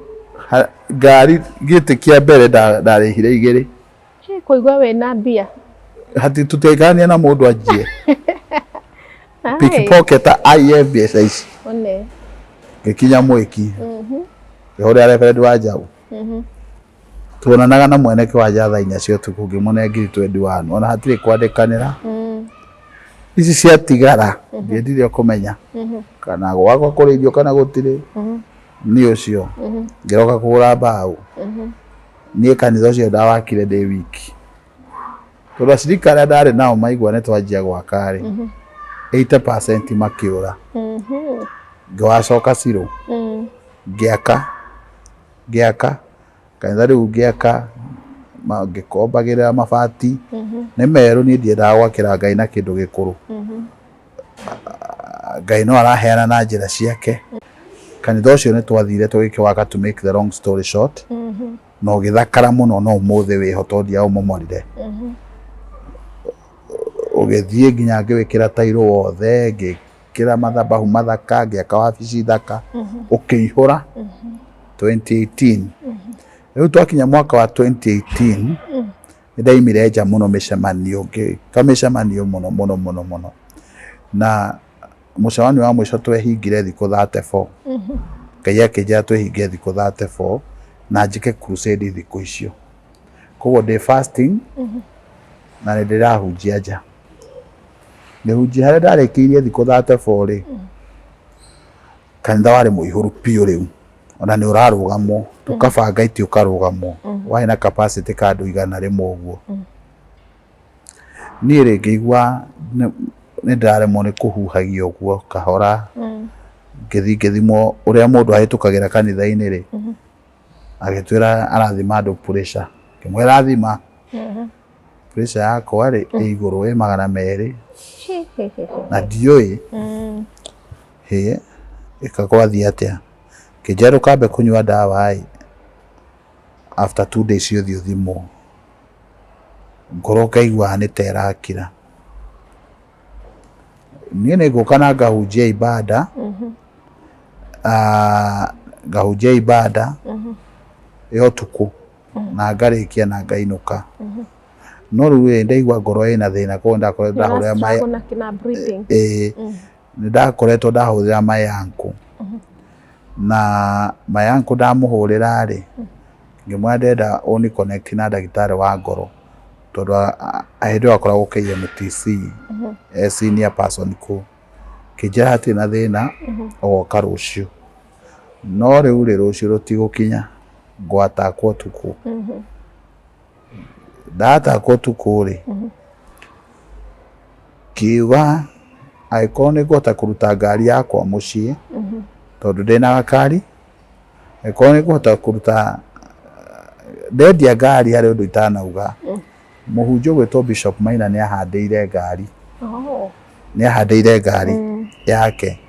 ngari gĩtĩ kĩa mbere ndarĩhire igĩrĩ. Hĩ, kũigua wĩna mbia. Hati tũtiaikarania na mũndũ anjie pickpocket aiye mbeca ici. One. Ngĩkinya mwĩki, ngĩhũrĩra Reverend Wanjau. Tuonanaga na mwene kĩwanja thaa 4 cia ũtukũ, ngĩmũne ngiri 21, ona hatirĩ kwandĩkanĩra. Ici ciatigara ndiendire kũmenya kana gwakwa kũrĩ irio kana gũtirĩ. Niĩ ũcio ngĩroka kũgũra mbaũ. Niĩ kanitha ũcio ndawakire ndĩ wiki, tondũ acirika arĩa ndarĩ nao maigua nĩ twanjia gwaka rĩ, 80% makĩũra. Ngĩwacoka cirũ, ngĩaka, ngĩaka kanitha rĩu, ngĩaka ngĩkombagĩrĩra mabati nĩ merũ. Niĩ ndiendaga gwakĩra Ngai na kĩndũ gĩkũrũ. Ngai no araheana na njĩra ciake. Kanitha ũcio nĩ twathire tũgĩkĩwaka, to make the long story short, na ũgĩthakara mũno, no ũmũthĩ wĩho tondũ ndiaũmomorire. Ũgĩthiĩ nginya ngĩwĩkĩra tairũ wothe, ngĩkĩra mathabahu mathaka, ngĩaka wabici thaka, ũkĩihũra 2018. Rĩu twakinya mwaka wa 2018, nĩ ndaimire nja mũno mĩcemanio, ngĩka mĩcemanio mũno mũno mũno mũno, na mũcemanio wa mũico twehingire thikũ 34. Ngai akĩnjĩra twĩhinge thikũ 34 na njĩke crusade thikũ icio. Koguo ndĩ fasting na nĩ ndĩrahunjia nja, ngĩhunjia harĩa ndarĩkĩirie thikũ 34 rĩ, kanitha warĩ mũihũru biũ. Rĩu ona nĩ ũrarũgamwo, tũkabanga itĩ ũkarũgamwo, warĩ na capacity ka andũ 100 ũguo. Niĩ rĩ, ngĩigua nĩ ndĩraremwo nĩ kũhuhagia ũguo kahora. Ngĩthiĩ ngĩthimwo ũrĩa mũndũ ahĩtũkagĩra kanitha-inĩ rĩ, agĩtwĩra arathima andũ pressure. Ngĩmwĩra thima pressure yakwa rĩ, ĩ igũrũ, ĩ 200 na ndiũĩ hĩ ĩka gwathiĩ atĩa. Kĩnjĩra ndũkambe kũnyua ndawa ĩ, after 2 days ũthiĩ ũthimwo. Ngoro ngaigua nĩ ta ĩrakira. Niĩ nĩ ngũka na ngahunjia ibada, ngahunjia ibada ya ũtukũ na ngarĩkia na ngainũka, no rĩu ĩ, ndaigua ngoro ĩna thĩna, koguo ndakoretwo ndahũrĩra my Struggle na breathing. Ĩĩ, nĩ ndakoretwo ndahũrĩra my uncle, na my uncle ndamũhũrĩra rĩ, ngĩmwĩra ndĩrenda ũni connect na ndagĩtarĩ wa ngoro, tondũ hĩndĩ ĩyo akoragwo KMTC e senior person kũu. Kĩnjĩra hatirĩ na thĩna, ũgoka rũciũ. No rĩu rĩ, rũciũ rũtigũkinya, ngwatakwo ũtukũ. Ndatakwo ũtukũ rĩ, ngiuga angĩkorwo nĩ ngũhota kũruta ngari yakwa mũciĩ, tondũ ndĩna gakari, angĩkorwo nĩ ngũhota kũruta, ndendia ngari harĩ ũndũ itanauga. Mũhunjia ũgwĩtwo Bishop Maina nĩ ahandĩire ngari. Oh. Nĩ ahandĩire ngari yake.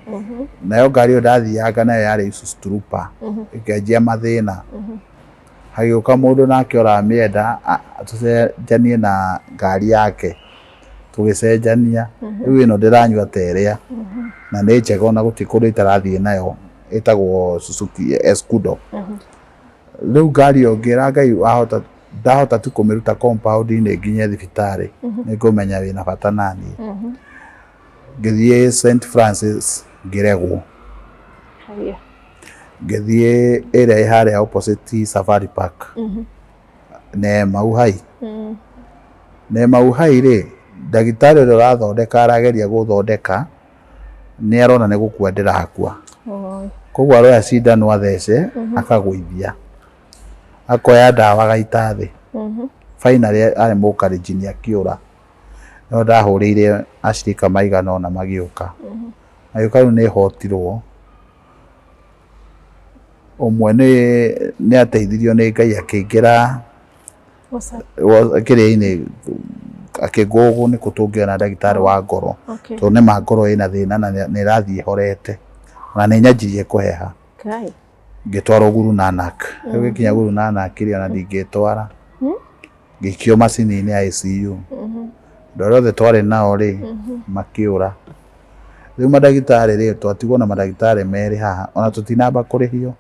Nayo ngari ĩyo ndathianga nayo yarĩ Isuzu Trooper. Ĩkĩanjia mathĩna. Hagĩũka mũndũ nake ũramĩenda tũcenjanie na ngari yake. Tũgĩcenjania. Rĩu ĩno ndĩranyua ta ĩrĩa. Na nĩ njega ona gũtirĩ kũndũ itarathiĩ nayo. Ĩtagwo Suzuki Escudo. Rĩu ngari ĩyo ngĩra Ngai wahota ndahota tu kũmĩruta compound-inĩ nginye thibitarĩ nĩ ngũmenya wĩna bata naniĩ. Ngĩthiĩ St Francis ngĩregwo. Haya. Ngĩthiĩ ĩrĩa ĩ harĩa opposite Safari Park. Neema Uhai. Neema Uhai rĩ, ndagĩtarĩ ũrĩa ũrathondeka arageria gũthondeka nĩ arona nĩ gũkua ndĩrakua. Oi. Koguo aroya cindano athece akagũithia. Akoya ndawa agaita thĩ. Finally arĩ mũkarenjini akĩũra. No ndahũrĩire acirika maigana ũna magĩũka. Magĩũka rĩu nĩ hotirwo. Ũmwe nĩ nĩ ateithirio nĩ Ngai akĩingĩra kĩrĩa-inĩ akĩngũgũ nĩkũ tũngĩona ndagĩtarĩ wa ngoro. Okay. Tondũ nĩma ngoro ĩna thĩna na nĩ ĩrathiĩ ĩhorete. Ona nĩ nyanjirie kũheha. Ngai. Ngĩtwarwo Guru Nanak. Rĩu gĩkinya Guru Nanak rĩ ona ndingĩtwara. Ngĩikio macini-inĩ ya ICU. Andũ arĩa othe twarĩ nao rĩ makĩũra. Rĩu mandagĩtarĩ rĩ twatigwo na mandagĩtarĩ merĩ haha ona tũtinamba kũrĩhio.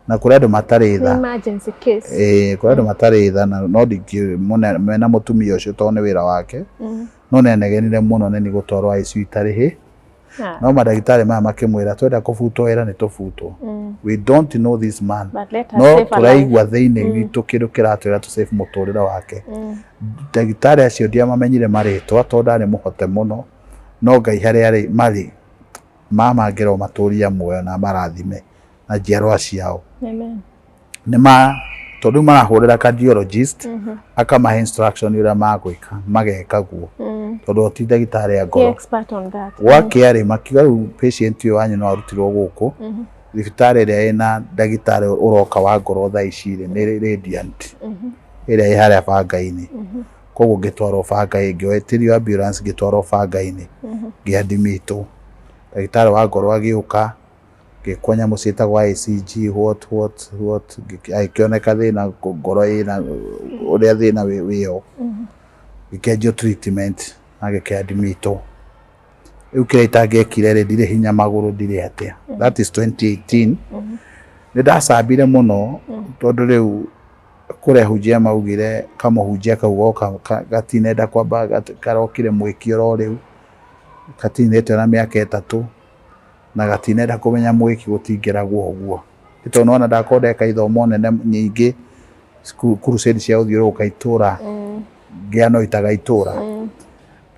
Na kũrĩ andũ matarĩ tha. Emergency case. Ĩĩ kũrĩ andũ matarĩ tha na no ndingĩ mena mũtumia ũcio tondũ nĩ wĩra wake. No nĩ anegenire mũno nĩ niĩ gũtwarwo ICU itarĩ hĩ. No mandagĩtarĩ maya makĩmwĩra twenda kũbutwo wĩra nĩ tũbutwo. We don't know this man. But let us No save a life. tũraigua thĩinĩ witũ kĩndũ kĩratwĩra tũ save mũtũrĩre wake. Ndagĩtarĩ acio ndiamamenyire marĩtwa tondũ ndarĩ mũhote mũno. No Ngai harĩa arĩ marĩ mama ngĩrwo matũrie muoyo na marathime na njiarwa ciao. Amen. Nĩ ma tondũ rĩu marahũrĩra cardiologist akamahe instruction ũrĩa magwĩka mageka guo tondũ o ti ndagĩtarĩ a He ngoro. expert on that. Gwakĩa rĩ makiuga rĩu patient ũyũ wanyu no arutirwo gũkũ thibitarĩ ĩrĩa ĩna ndagĩtarĩ ũroka wa ngoro thaa ici rĩ nĩ Radiant ĩrĩa ĩ harĩa banga-inĩ. Koguo ngĩtwarwo banga-inĩ ngĩtĩrio ambulance ngĩtwarwo banga-inĩ ngĩadimitwo. Ndagĩtarĩ wa ngoro agĩũka ngĩkwo nyamũ ciĩtagwo ICG what what what agĩkĩoneka thĩna ngoro ĩna ũrĩa thĩna wĩho. Ngĩkĩanjio treatment na ngĩkĩadimitwo. Rĩu kĩrĩa itangĩekire rĩ ndirĩ hinya magũrũ ndirĩ atĩa. That is 2018. Nĩ ndacambire mũno tondũ rĩu kũrĩa ahunjia maugire kamũhunjia kau goka gatinenda kwamba karokire mwĩki oro rĩu katinĩte ona mĩaka 3 na gatinenda kũmenya mwĩki gũtingĩragwo ũguo. Nĩ tondũ nĩwona ndakorwo ndeka ithomo nene nyingĩ crusade cia gũthiũrũrũka itũra ngĩanoitaga itũra.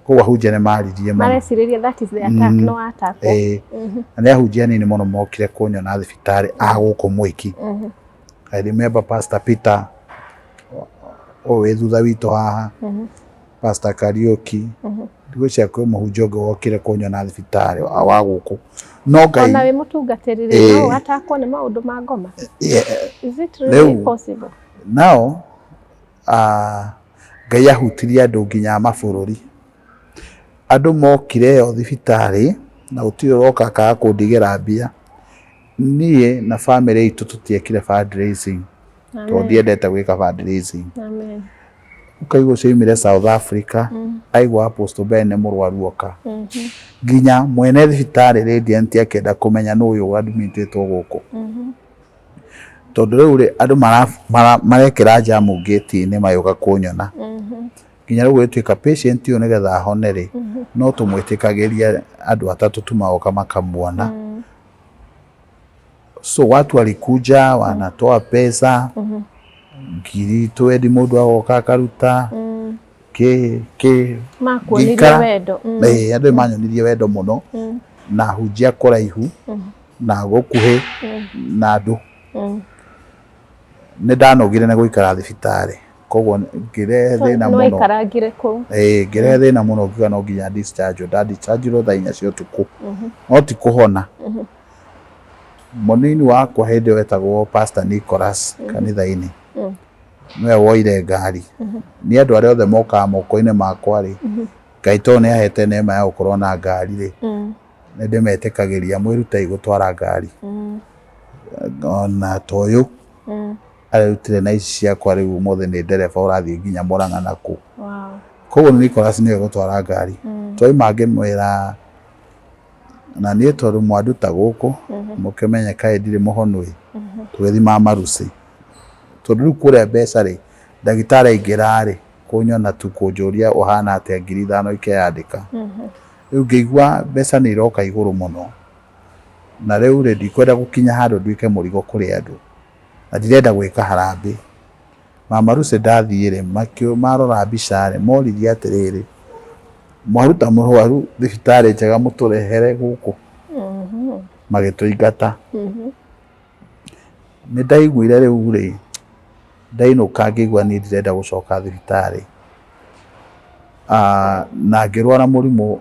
Koguo ahunjia nĩ maririe mũno. Marecirĩria that is the attack, no attack. Ĩĩ. Na nĩ ahunjia anini mũno mokire kũnyona thibitarĩ a gũkũ Mwĩki. I remember Pastor Peter ũyũ wĩ thutha witũ haha, Pastor Kariũki, ndigwĩciria kwĩ mũhunjia ũngĩ wokire kũnyona thibitarĩ wa gũkũ. No Ngai Ona wĩ mũtungatĩri rĩ, no atakwo nĩ maũndũ ma ngoma? Is it really possible? Nao Ngai ahutirie andũ nginya a mabũrũri. Andũ mokire ĩyo thibitarĩ na gũtirĩ ũroka akaga kũndigĩra mbia. Niĩ na bamĩrĩ itũ tũtiekire fundraising tondũ ndiendete gwĩka fundraising. Amen. Ũkaigua ũcio oimire South Africa, aigua Apostle Ben nĩ mũrwaru oka. Nginya mwene thibitarĩ Radiant akĩenda kũmenya nũ ũyũ admitĩtwo gũkũ. Tondũ rĩu rĩ andũ marekĩra njamu ngĩti-inĩ magĩũka kũnyona. Nginya rĩu gũgĩtuĩka patient ũyũ nĩgetha ahone rĩ, no tũmwĩtĩkagĩria andũ atatũ tu magoka makamuona. So watu walikuja wanatoa pesa ngiri twendi mũndũ agoka akaruta kĩ kĩ Makuonirie ngĩikara. wendo. Ĩĩ, andũ nĩ manyonirie wendo mũno. Na hunjia kũraihu na gũkuhĩ na andũ. Nĩ ndanogire nĩ gũikara thibitarĩ, koguo ngĩrehe thĩna Nĩ mũno. Waikarangire kũu? Ĩĩ, ngĩrehe thĩna mũno, ngiuga no nginya discharge. Nda discharge thaa 4 cia ũtukũ, no ti kũhona. Mũnini wakwa hĩndĩ ĩyo etagwo Pastor Nicholas kanitha-inĩ, nĩwe woire ngari. Nĩ andũ arĩa othe mokaga moko-inĩ makwa rĩ, Ngai tondũ nĩ ahete neema ya gũkorwo na ngari rĩ, nĩ ndĩmetĩkagĩria, mwĩrutei gũtwara ngari. Ona ta ũyũ arerutire na ici ciakwa, rĩu ũmũthĩ nĩ ndereba ũrathiĩ nginya Mũrang'a na kũ. Koguo Nicholas nĩwe gũtwara ngari. Twaima ngĩmwĩra na niĩ tondũ mwanduta gũkũ mũkĩmenye kaĩ ndirĩ mũhonu ĩ, tũgĩthiĩ Mama Lucy, tondũ rĩu kũrĩa mbeca rĩ, ndagĩtarĩ aingĩra rĩ, kũnyona tu, kũnjũria ũhana atĩa, 5,000 ikeyandĩka. Rĩu ngĩigua mbeca nĩ iroka igũrũ mũno, na rĩu rĩ, ndikwenda gũkinya handũ nduĩke mũrigo kũrĩ andũ, na ndirenda gwĩka harambĩ. Mama Lucy ndathiĩ rĩ, marora mbica rĩ, moririe atĩrĩrĩ, "Mwaruta mũrwaru thibitarĩ njega mũtũrehere gũkũ?" Magĩtũingata. Nĩ ndaiguire rĩu rĩ, ndainũka ngĩigua niĩ ndirenda gũcoka thibitarĩ. Na ngĩrwara mũrimũ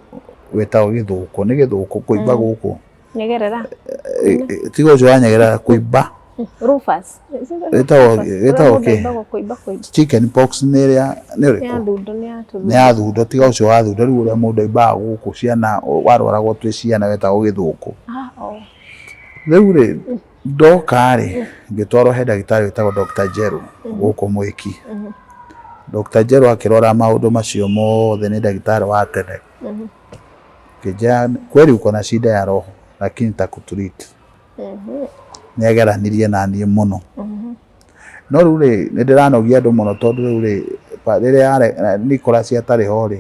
wĩtagwo gĩthũkũ. Nĩ gĩthũkũ kũimba gũkũ. Nyegerera. Tiga ũcio wa nyegerera, kũimba. Rufus. Wĩtagwo kĩ? Kũimba kũimba. Chicken pox nĩ ĩrĩa nĩ Nĩ ũrĩkũ? Ya thundo, nĩ ya tũthundo. Nĩ ya thundo, tiga ũcio wa thundo. Rĩu ũrĩa mũndũ aimbaga gũkũ ciana, warwaragwo twĩ ciana, wetagwo gĩthũkũ. Rĩu rĩ, ndoka rĩ, ngĩtwarwo he ndagĩtarĩ wĩtagwo Dr. Njeru gũkũ Mwĩki. Dr. Njeru akĩrora maũndũ macio mothe, nĩ ndagĩtarĩ wa tene. Ngĩnjĩra, "Kweli uko na shida ya roho, lakini nitakutreat." Nĩ ageranirie na niĩ mũno. No rĩu rĩ, nĩ ndĩranogia andũ mũno, tondũ rĩu rĩ, rĩrĩa Nicholas atarĩ ho rĩ,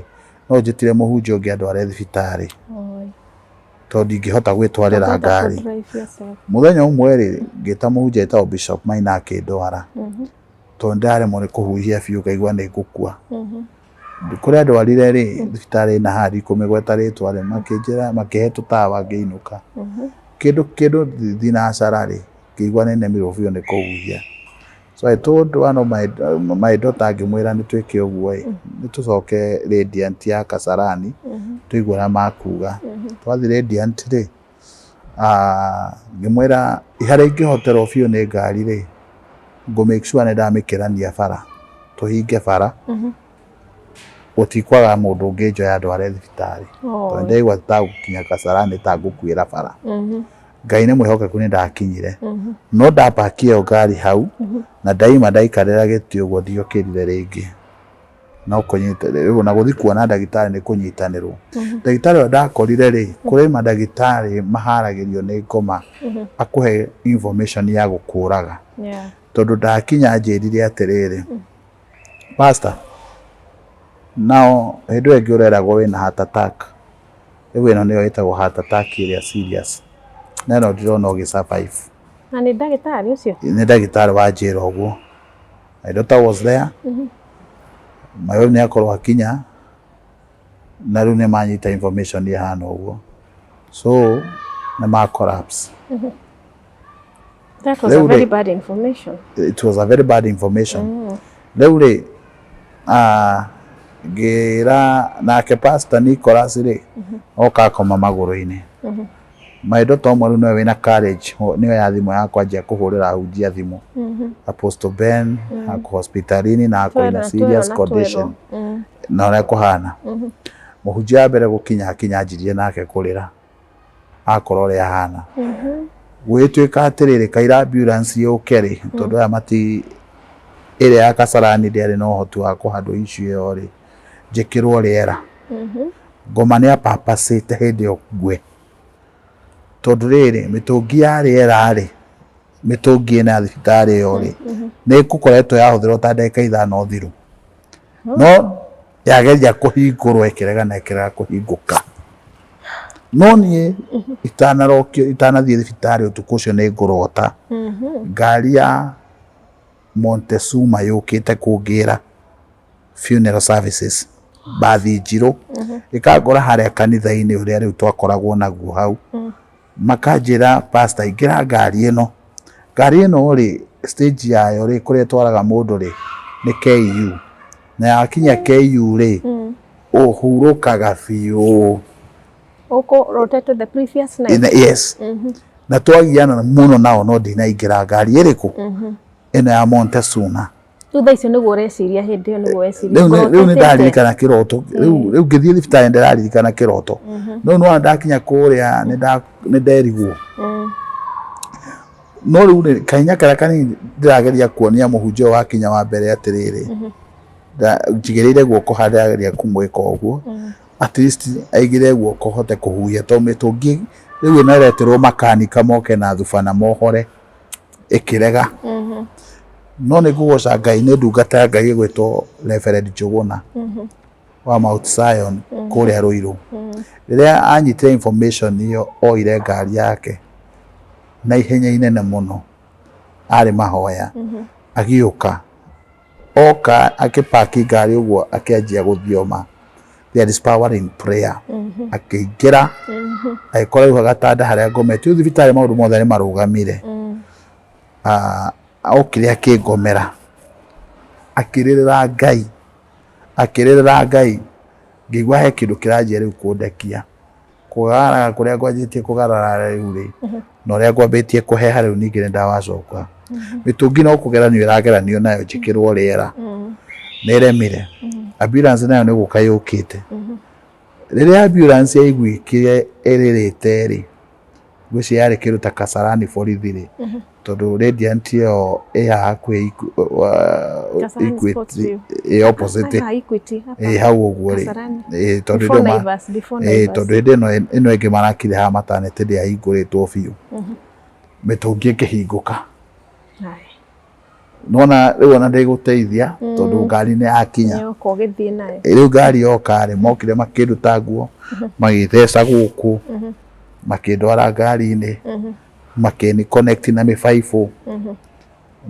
no njĩtire mũhunjia ũngĩ andware thibitarĩ, tondũ ndingĩhota gwĩtwarĩra ngari. Mũthenya ũmwe rĩ, ngĩta mũhunjia wĩtagwo Bishop Maina akĩndwara, tondũ ndĩraremwo nĩ kũhuhia biũ, ngaigua nĩ ngũkua. Kũrĩa ndwarire rĩ, thibitarĩ ĩna haha, ndikũmĩgweta rĩtwa rĩ, makĩnjĩra, makĩhe tũtawa, ngĩinũka. Kĩndũ thinacara rĩ, ngĩigua nĩ nemirwo biũ nĩ kũhuhia. So I told one of my daughter, ngĩmwĩra nĩ twĩke ũguo ĩ, nĩ tũcoke Radiant ya Kasarani tũigue ũrĩa makuga. Twathiĩ Radiant rĩ, ngĩmwĩra harĩa ingĩhoterwo biũ nĩ ngari rĩ, ngũ make sure nĩ ndamĩkĩrania bara, tũhinge bara, gũtikwaga mũndũ ũngĩnjoya ndware thibitarĩ, tondũ ndaigua tagũkinya Kasarani ta ngũkuĩra bara. Ngai nĩ mwĩhokeku, nĩ ndakinyire, no ndapaki ĩyo ngari hau na ndaima ndaikarĩra gĩtĩ ũguo, ndiokĩrire rĩngĩ. No kũnyita rĩu na gũthiĩ kuona ndagĩtarĩ nĩ kũnyitanĩrwo. Ndagĩtarĩ ũrĩa ndakorire rĩ, kũrĩ mandagĩtarĩ maharagĩrio nĩ ngoma akũhe information ya gũkũraga, tondũ ndakinya anjĩrire atĩrĩrĩ, "Pastor, nao hĩndĩ ĩyo ĩngĩ ũreragwo wĩna heart attack, rĩu ĩno nĩyo ĩtagwo heart attack ĩrĩa serious, na ĩno ndĩrona ũgĩ survive." Na nĩ ndagĩtarĩ ũcio? Nĩ ndagĩtarĩ wanjĩra ũguo. My daughter was there. My wife nĩ akorwo akinya, na rĩu nĩ manyita information ĩhana ũguo, so nĩ ma collapse. That was a very bad information. It was a very bad information. Rĩu rĩ, ngĩra nake Pastor Nicholas rĩ, oka akoma magũrũ-inĩ. My daughter ũmwe rĩu nĩwe wĩna courage, nĩwe ya thimũ yakwa, anjia kũhũrĩra ahunjia thimũ. "Apostle Ben ako hospitalini na ako in a serious condition." Na ũrĩa kũhana. Mũhunjia wa mbere gũkinya akinya anjirie nake kũrĩra, akorwo ũrĩa ahana. Gũgĩtuĩka atĩrĩrĩ, kaira ambulance yũke rĩ, tondũ aya mati ĩrĩa ya Kasarani ndĩarĩ na ũhoti wa kũhandwo issue ĩyo rĩ, njĩkĩrwo rĩera. Ngoma nĩ apapacĩte hĩndĩ ĩyo ngue. Tondũ rĩrĩ, mĩtũngi ya rĩera rĩ, mĩtũngi ĩna ya thibitarĩ ĩyo rĩ, nĩ ĩgũkoretwo yahũthĩrwo ta ndagĩka 5 thiru. No yageria kũhingũrwo ĩkĩrega na ĩkĩrega kũhingũka. No niĩ itanarokio, itanathiĩ thibitarĩ ũtukũ ũcio, nĩ ngũrota ngari ya Montezuma yũkĩte kũngĩra funeral services. Mbathi njirũ ĩkangora harĩa kanitha-inĩ ũrĩa rĩu twakoragwo naguo hau. Makanjĩra, "Pastor, ingĩra ngari ĩno." Ngari ĩno rĩ, stage yayo rĩ, kũrĩa ĩtwaraga mũndũ rĩ, nĩ KU. Na yakinya KU rĩ, ũhurũkaga biũ. Ũkũrotete the previous night? Yes. Na twagiana mũno nao, no ndinaingĩra ngari ĩrĩkũ? Ĩno ya Montesuna. Rĩu thaa icio nĩguo ũreciria, hĩndĩ ĩyo nĩguo weciria? Rĩu nĩ ndaririkana kĩroto. Rĩu ngĩthiĩ thibitarĩ ndĩraririkana kĩroto. No nĩwona ndakinya kũrĩa nĩ nderigwo. No rĩu rĩ, kahinya karĩa kanini ndĩrageria kuonia mũhunjia ũyũ wakinya wa mbere atĩrĩrĩ, njigĩrĩire guoko harĩa ndĩrageria kũmwĩka ũguo, at least aigĩrĩre guoko hote kũhuhia, tondũ mĩtũngi rĩu ĩno ĩreterwo makanika moke na thubana mohore ĩkĩrega. No nĩ ngũgoca Ngai nĩ ndungata ya Ngai ĩgwĩtwo Reverend Njũgũna wa Mount Zion kũrĩa Ruiru. Rĩrĩa anyitire information ĩyo, oire ngari yake na ihenya inene mũno, arĩ mahoya, agĩũka, oka akĩpaki ngari ũguo, akĩanjia gũthioma, "There is power in prayer." Akĩingĩra, agĩkora rĩu gatanda harĩa ngomete. Rĩu thibitarĩ maũndũ mothe nĩ marũgamire. Okire akĩngomera, akĩrĩrĩra Ngai, akĩrĩrĩra Ngai. Ngĩigua he kĩndũ kĩranjia rĩu kũndekia kũgarara kũrĩa ngwanjĩtie kũgarara rĩu rĩ, na ũrĩa ngwambĩtie kũheha rĩu ningĩ nĩ ndawacoka. Mĩtũngi no kũgeranio ĩrageranio nayo njĩkĩrwo rĩera, nĩ ĩremire. Ambulance nayo nĩ gũka yũkĩte. Rĩrĩa ambulance yaiguĩkire ĩrĩrĩte rĩ, ngwĩciria yarĩ kĩndũ ta Kasarani borithi rĩ, tondũ Radiant ĩyo ĩ haha hakuhĩ. Kasarani. Equity. Sports View. Ĩ opposite. Haha Equity hapa. Ĩ hau ũguo rĩ. Kasarani. Ĩ tondũ Before hĩndĩ ĩyo Naivas, before ĩ Naivas. Tondũ hĩndĩ ĩno ĩngĩ marakire haha maternity ndĩahingũrĩtwo biũ. Mĩtũngi ĩkĩhingũka. Aye. Nona rĩu ona ndĩgũteithia tondũ ngari nĩ yakinya. Nĩyoka ũgĩthiĩ nayo. Rĩu ngari yoka rĩ, mokire makĩnduta nguo, magĩtheca gũkũ, makĩndwara ngari-inĩ, makĩni connect na mĩbaibũ.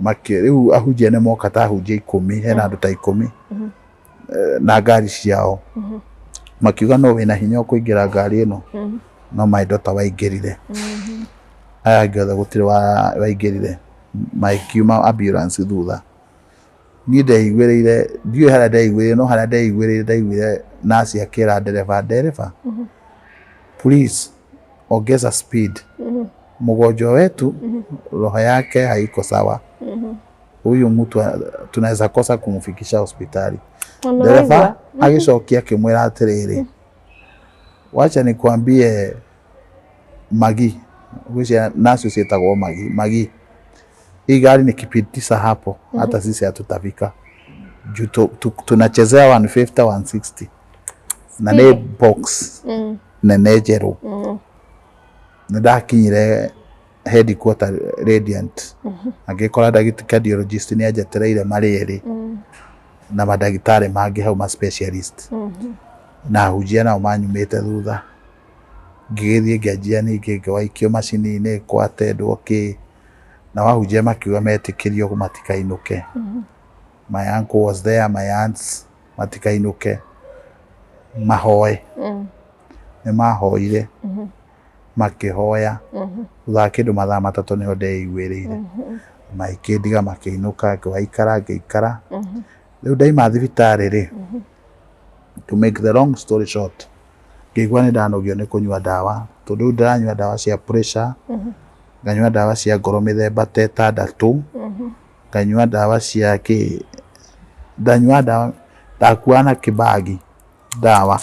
Makĩ rĩu ahunjia nĩ moka ta ahunjia 10, hena andũ ta 10 na ngari ciao. Makiuga no wĩna hinya ũkũingĩra ngari ĩno, no my daughter waingĩrire, aya angĩ othe gũtirĩ waingĩrire. Makiuma ambulance thutha. Niĩ ndeiguĩrĩire, ndiũĩ harĩa ndeiguĩrĩire, no harĩa ndeiguĩrĩire, ndaiguire nurse akĩra ndereba, "Ndereba, please ongeza speed, mgonjwa wetu roho yake haiko sawa, huyu mtu tunaweza kosa kumfikisha hospitali." Ndereba agĩcokia akĩmwĩra atĩrĩrĩ, "Wacha nikwambie Magi," ngwĩciria nacio ciĩtagwo Magi, "Magi, hii gari nikipitisha hapo hata sisi hatutafika juu tunachezea 150 160 na nĩ box nene njerũ." Nĩ ndakinyire headquarter Radiant, angĩkora ndagĩtarĩ cardiologist nĩ anjetereire marĩ erĩ na mandagĩtarĩ mangĩ hau ma specialist, na ahunjia nao manyumĩte thutha. Ngĩgĩthiĩ ngĩanjia ningĩ ngĩwaikio macini-inĩ kwatendwo kĩ, na wahunjia makiuga metĩkĩrio matikainũke. My uncle was there, my aunts, matikainũke, mahoe. Nĩ mahoire, makĩhoya. Thutha wa kĩndũ mathaa 3 nĩho ndeiguĩrĩire. Magĩkĩndiga makĩinũka, ngĩwaikara ngĩikara. Rĩu ndaima thibitarĩ rĩ, to make the long story short, ngĩigua nĩ ndanogio nĩ kũnyua ndawa, tondũ rĩu ndĩranyua ndawa cia pressure, nganyua ndawa cia ngoro mĩthemba ta 6, nganyua ndawa cia kĩ, ndanyua ndawa, ndakuaga na kĩbagi ndawa.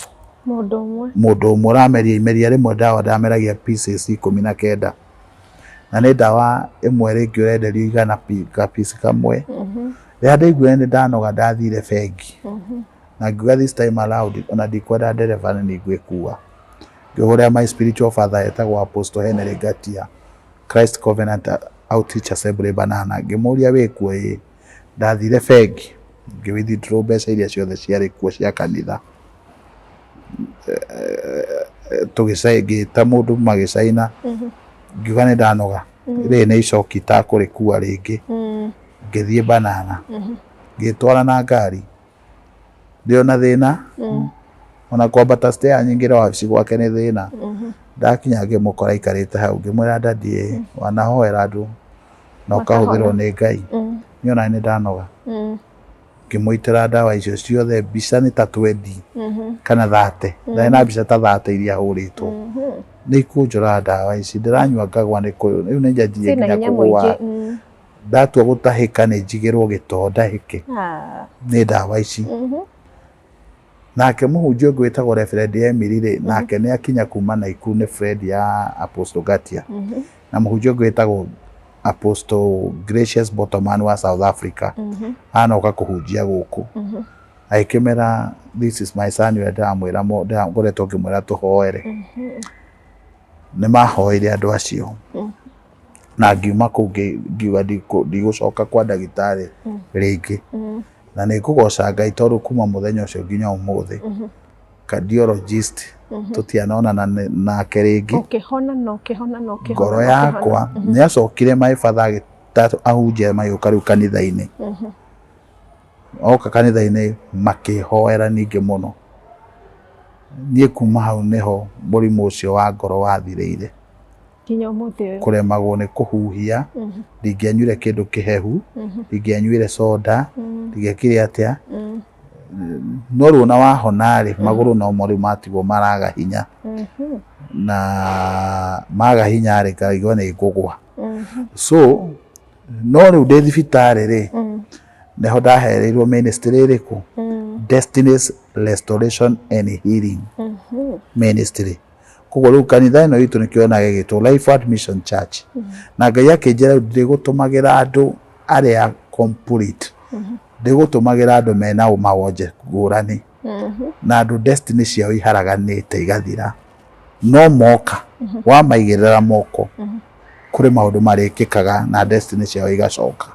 Mũndũ ũmwe. Mũndũ ũmwe ũrameria imeria rĩmwe ndawa ndameragia pieces 19, na nĩ ndawa ĩmwe rĩngĩ ũrenderio 100 ka piece kamwe. Rĩrĩa ndaiguire nĩ ndanoga, ndathire bengi na ngiuga this time around ona ndikwenda ndereba, nĩ ngwĩkua. Ngĩhũrĩra my spiritual father etagwo Apostle Henry Ngatia, Christ Covenant Outreach Assembly Banana, ngĩmũria, "Wĩkuo?" "Ĩĩ." Ndathire bengi ngĩ withdraw mbeca iria ciothe ciarĩ kuo cia kanitha. Ngĩta mũndũ magĩcaina, ngiuga nĩ ndanoga, rĩrĩ nĩ icoki itakũrĩkua rĩngĩ. Ngĩthiĩ Banana, ngĩtwara na ngari. Ndĩ ona thĩna, ona kwambata stair nyingĩre wabici gwake nĩ thĩna. Ndakinya ngĩmũkora aikarĩte hau, ngĩmwĩra, "Daddy ĩ, wanahoera andũ na ũkahũthĩrwo nĩ Ngai, niĩ ona nĩ ndanoga." Ngĩmũitĩra ndawa icio ciothe, mbica nĩ ta 20 kana 30, ndarĩ na mbica ta 30 iria hũrĩtwo. Nĩ ikũnjũraga ndawa ici ndĩranyua, ngagwa nĩ rĩu nĩ njanjirie Ciĩna nginya hinya kũgũa. mũingĩ. Ndatua gũtahĩka nĩ njigĩrwo gĩtoo ndahĩke nĩ ndawa ici. Nake mũhunjia ũngĩ wĩtagwo Reverend Emily rĩ, nake nĩ akinya kuma Naikuru, nĩ friend ya Apostle Gatia, na mũhunjia ũngĩ wĩtagwo Apostle Gracious Botoman wa South Africa anoka kũhunjia gũkũ. Agĩkĩmera, "This is my son," ũrĩa ndĩramwĩra ngoretwo ngĩmwĩra tũhoere. Nĩ mahoeire andũ acio na ngiuma kũu ngiuga ndigũcoka kwa ndagĩtarĩ rĩngĩ. Na nĩ ngũgoca Ngai tondũ kuma mũthenya ũcio nginya ũmũthĩ, cardiologist tũtianonana nake rĩngĩ. Ũkĩhona na ũkĩhona na ũkĩhona Ngoro na ũkĩhona. Yakwa nĩ acokire, my father agĩta ahunjia magĩũka rĩu kanitha-inĩ. Oka kanitha-inĩ makĩhoera ningĩ mũno. Niĩ kuma hau nĩho mũrimũ ũcio wa ngoro wathirĩire. Nginya ũmũthĩ ũyũ. Kũremagwo nĩ kũhuhia, ndingĩanyuire kĩndũ kĩhehu, ndingĩanyuire soda, ndingĩekire atĩa. No rĩu ona wahona rĩ, magũrũ nomo rĩu matigwo maraga hinya, na maga hinya rĩ, ngaigua nĩ ngũgwa. So no rĩu ndĩ thibitarĩ rĩ, nĩho ndahereirwo ministry ĩrĩkũ? Destinies Restoration and Healing Ministry. Koguo rĩu kanitha ĩno itũ nĩkĩo yonaga ĩgĩtwo Life Word Mission Church. Na Ngai akĩnjĩra rĩu ndĩgũtũmagĩra andũ arĩa complete, ndĩgũtũmagĩra andũ mena mawonje ngũrani na andũ destiny ciao iharaganĩte igathira, no moka wamaigĩrĩra moko kũrĩ maũndũ marĩkĩkaga na destiny ciao igacoka.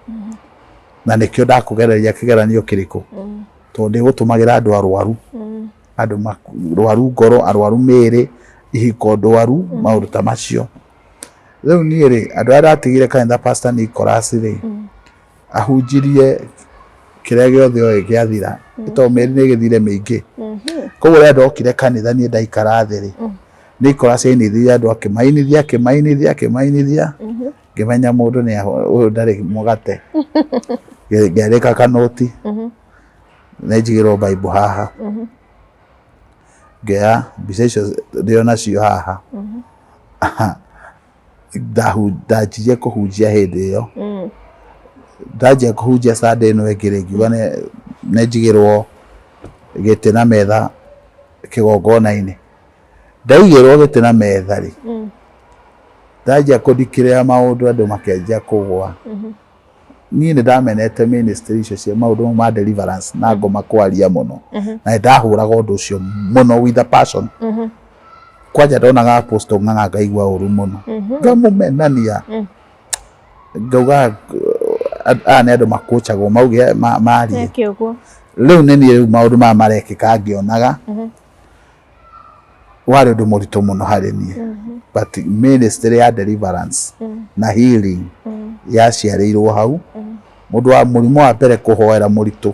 Na nĩkĩo ndakũgereria kĩgeranio kĩrĩkũ, tondũ ndĩgũtũmagĩra andũ arwaru, andũ arwaru ngoro, arwaru mĩĩrĩ, ihiko ndwaru, maũndũ ta macio. Rĩu niĩ rĩ, andũ arĩa ndatigire kanitha, Pastor Nicholas rĩ, ahunjirie kĩrĩa gĩothe oĩ gĩathira, tondũ mĩeri nĩ ĩgĩthire mĩingĩ. Koguo rĩrĩa ndokire kanitha niĩ ndaikara thĩ rĩ, Nicholas ainithirie andũ, akĩmainithia, akĩmainithia, akĩmainithia, ngĩmenya mũndũ nĩ ũyũ ndarĩ mũgate. Ngĩandĩka kanoti, nĩ njigĩrwo Bible haha, ngĩoya mbica icio ndĩ onacio haha. Ndanjirie kũhunjia hĩndĩ ĩyo. Ndanjia kũhunjia Sunday ĩno ĩngĩ rĩ, ngiuga nĩ njigĩrwo gĩtĩ na metha kĩgongona-inĩ. Ndaigĩrwo gĩtĩ na metha rĩ, ndanjia kũndikĩrĩra maũndũ, andũ makĩanjia kũgũa. Niĩ nĩ ndamenete ministry icio cia maũndũ mau ma deliverance na ngoma kwaria mũno, na nĩ ndahũraga ũndũ ũcio mũno with a passion. Kwanja ndonaga Apostle Ng'ang'a ngaigua ũru mũno, ngamũmenania, ngauga aya nĩ andũ makũchagwo mauge marie. Meke ũguo. Rĩu nĩ niĩ rĩu maũndũ maya marekĩka ngĩonaga, warĩ ũndũ mũritũ mũno harĩ niĩ. But ministry ya deliverance na healing yaciarĩirwo hau. Mũndũ wa mũrimũ wa mbere kũhoera mũritũ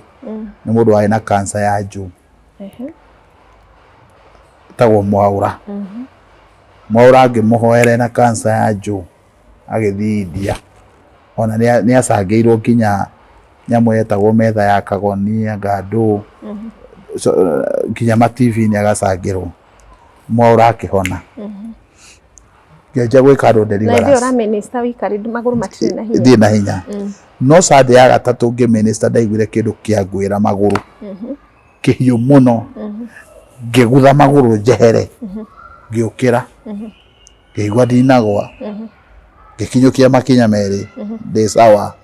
nĩ mũndũ warĩ na cancer ya njũ, tagwo Mwaũra. Mwaũra ngĩmũhoera na cancer ya njũ, agĩthiĩ India. Ona nĩ acangĩirwo nginya nyamũ yetagwo metha ya kagoni ngandũ. So, nginya ma TV-inĩ agacangĩrwo. Mwaũra akĩhona. Ngĩanjia gwĩka andũ Na hĩndĩ ĩyo deliverance. ũraminista wĩikarĩ magũrũ matirĩ na hinya. Ndirĩ na hinya. No Sunday ya gatatũ ngĩminista, ndaiguire kĩndũ kĩangwĩra magũrũ kĩhiũ mũno, ngĩgutha magũrũ njehere, ngĩũkĩra, ngĩigua ndinagwa, ngĩkinyũkia makinya merĩ ndĩ sawa.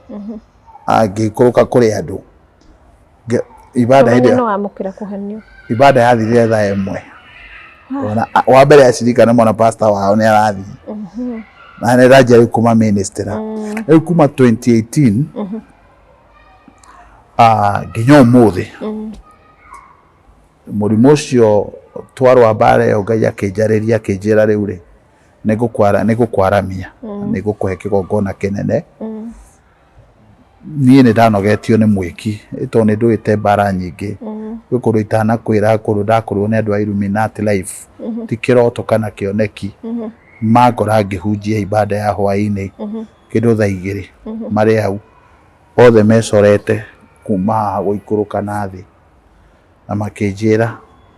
Ngĩikũrũka kũrĩ andũ. Ibada hĩndĩ Ũmenye ĩyo no wamũkĩra kũhonio. Ibada yathirire thaa 1. Ona wa mbere acirika nĩ mona pastor wao nĩ arathiĩ na nĩ ndanjia rĩu kuma minister rĩu kuma 2018 nginya ũmũthĩ. Mũrimũ ũcio twarwa mbara ĩyo, Ngai akĩnjarĩria akĩnjĩra, "Rĩu rĩ, nĩ ngũkwaramia, nĩ ngũkũhe kĩgongona kĩnene." Niĩ nĩ ndanogetio nĩ mwĩki tondũ nĩ ndũĩte mbara nyingĩ. Gwĩ kũndũ itanakwĩra, kũndũ ndakorirwo nĩ andũ a Illuminati life, ti kĩroto kana kĩoneki. Mangora ngĩhunjia ibada ya hwaĩ-inĩ kĩndũ thaa 2, marĩ hau othe mecorete kuma haha gũikũrũka na thĩ, na makĩnjĩra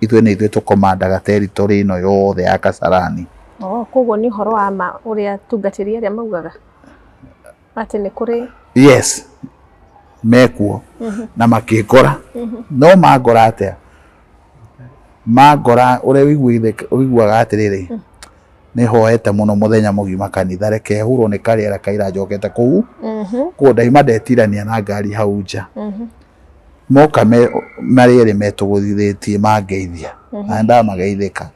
ithuĩ nĩ ithuĩ tũkomandaga territory ĩno yothe ya Kasarani. Oh, koguo nĩ ũhoro wa ma ũrĩa atungatĩri arĩa maugaga atĩ nĩ kũrĩ? Yes, mekuo na makĩngora. No mangora atĩa? Mangora ũrĩa ũiguaga atĩrĩrĩ, nĩ hoete mũno mũthenya mũgima kanitha, reke hurwo nĩ karĩera kaira njokete kũu. Koguo ndaima ndetirania na ngari hau nja. Moka marĩ erĩ metũgũthithĩtie mangeithia, na ndamageithĩka,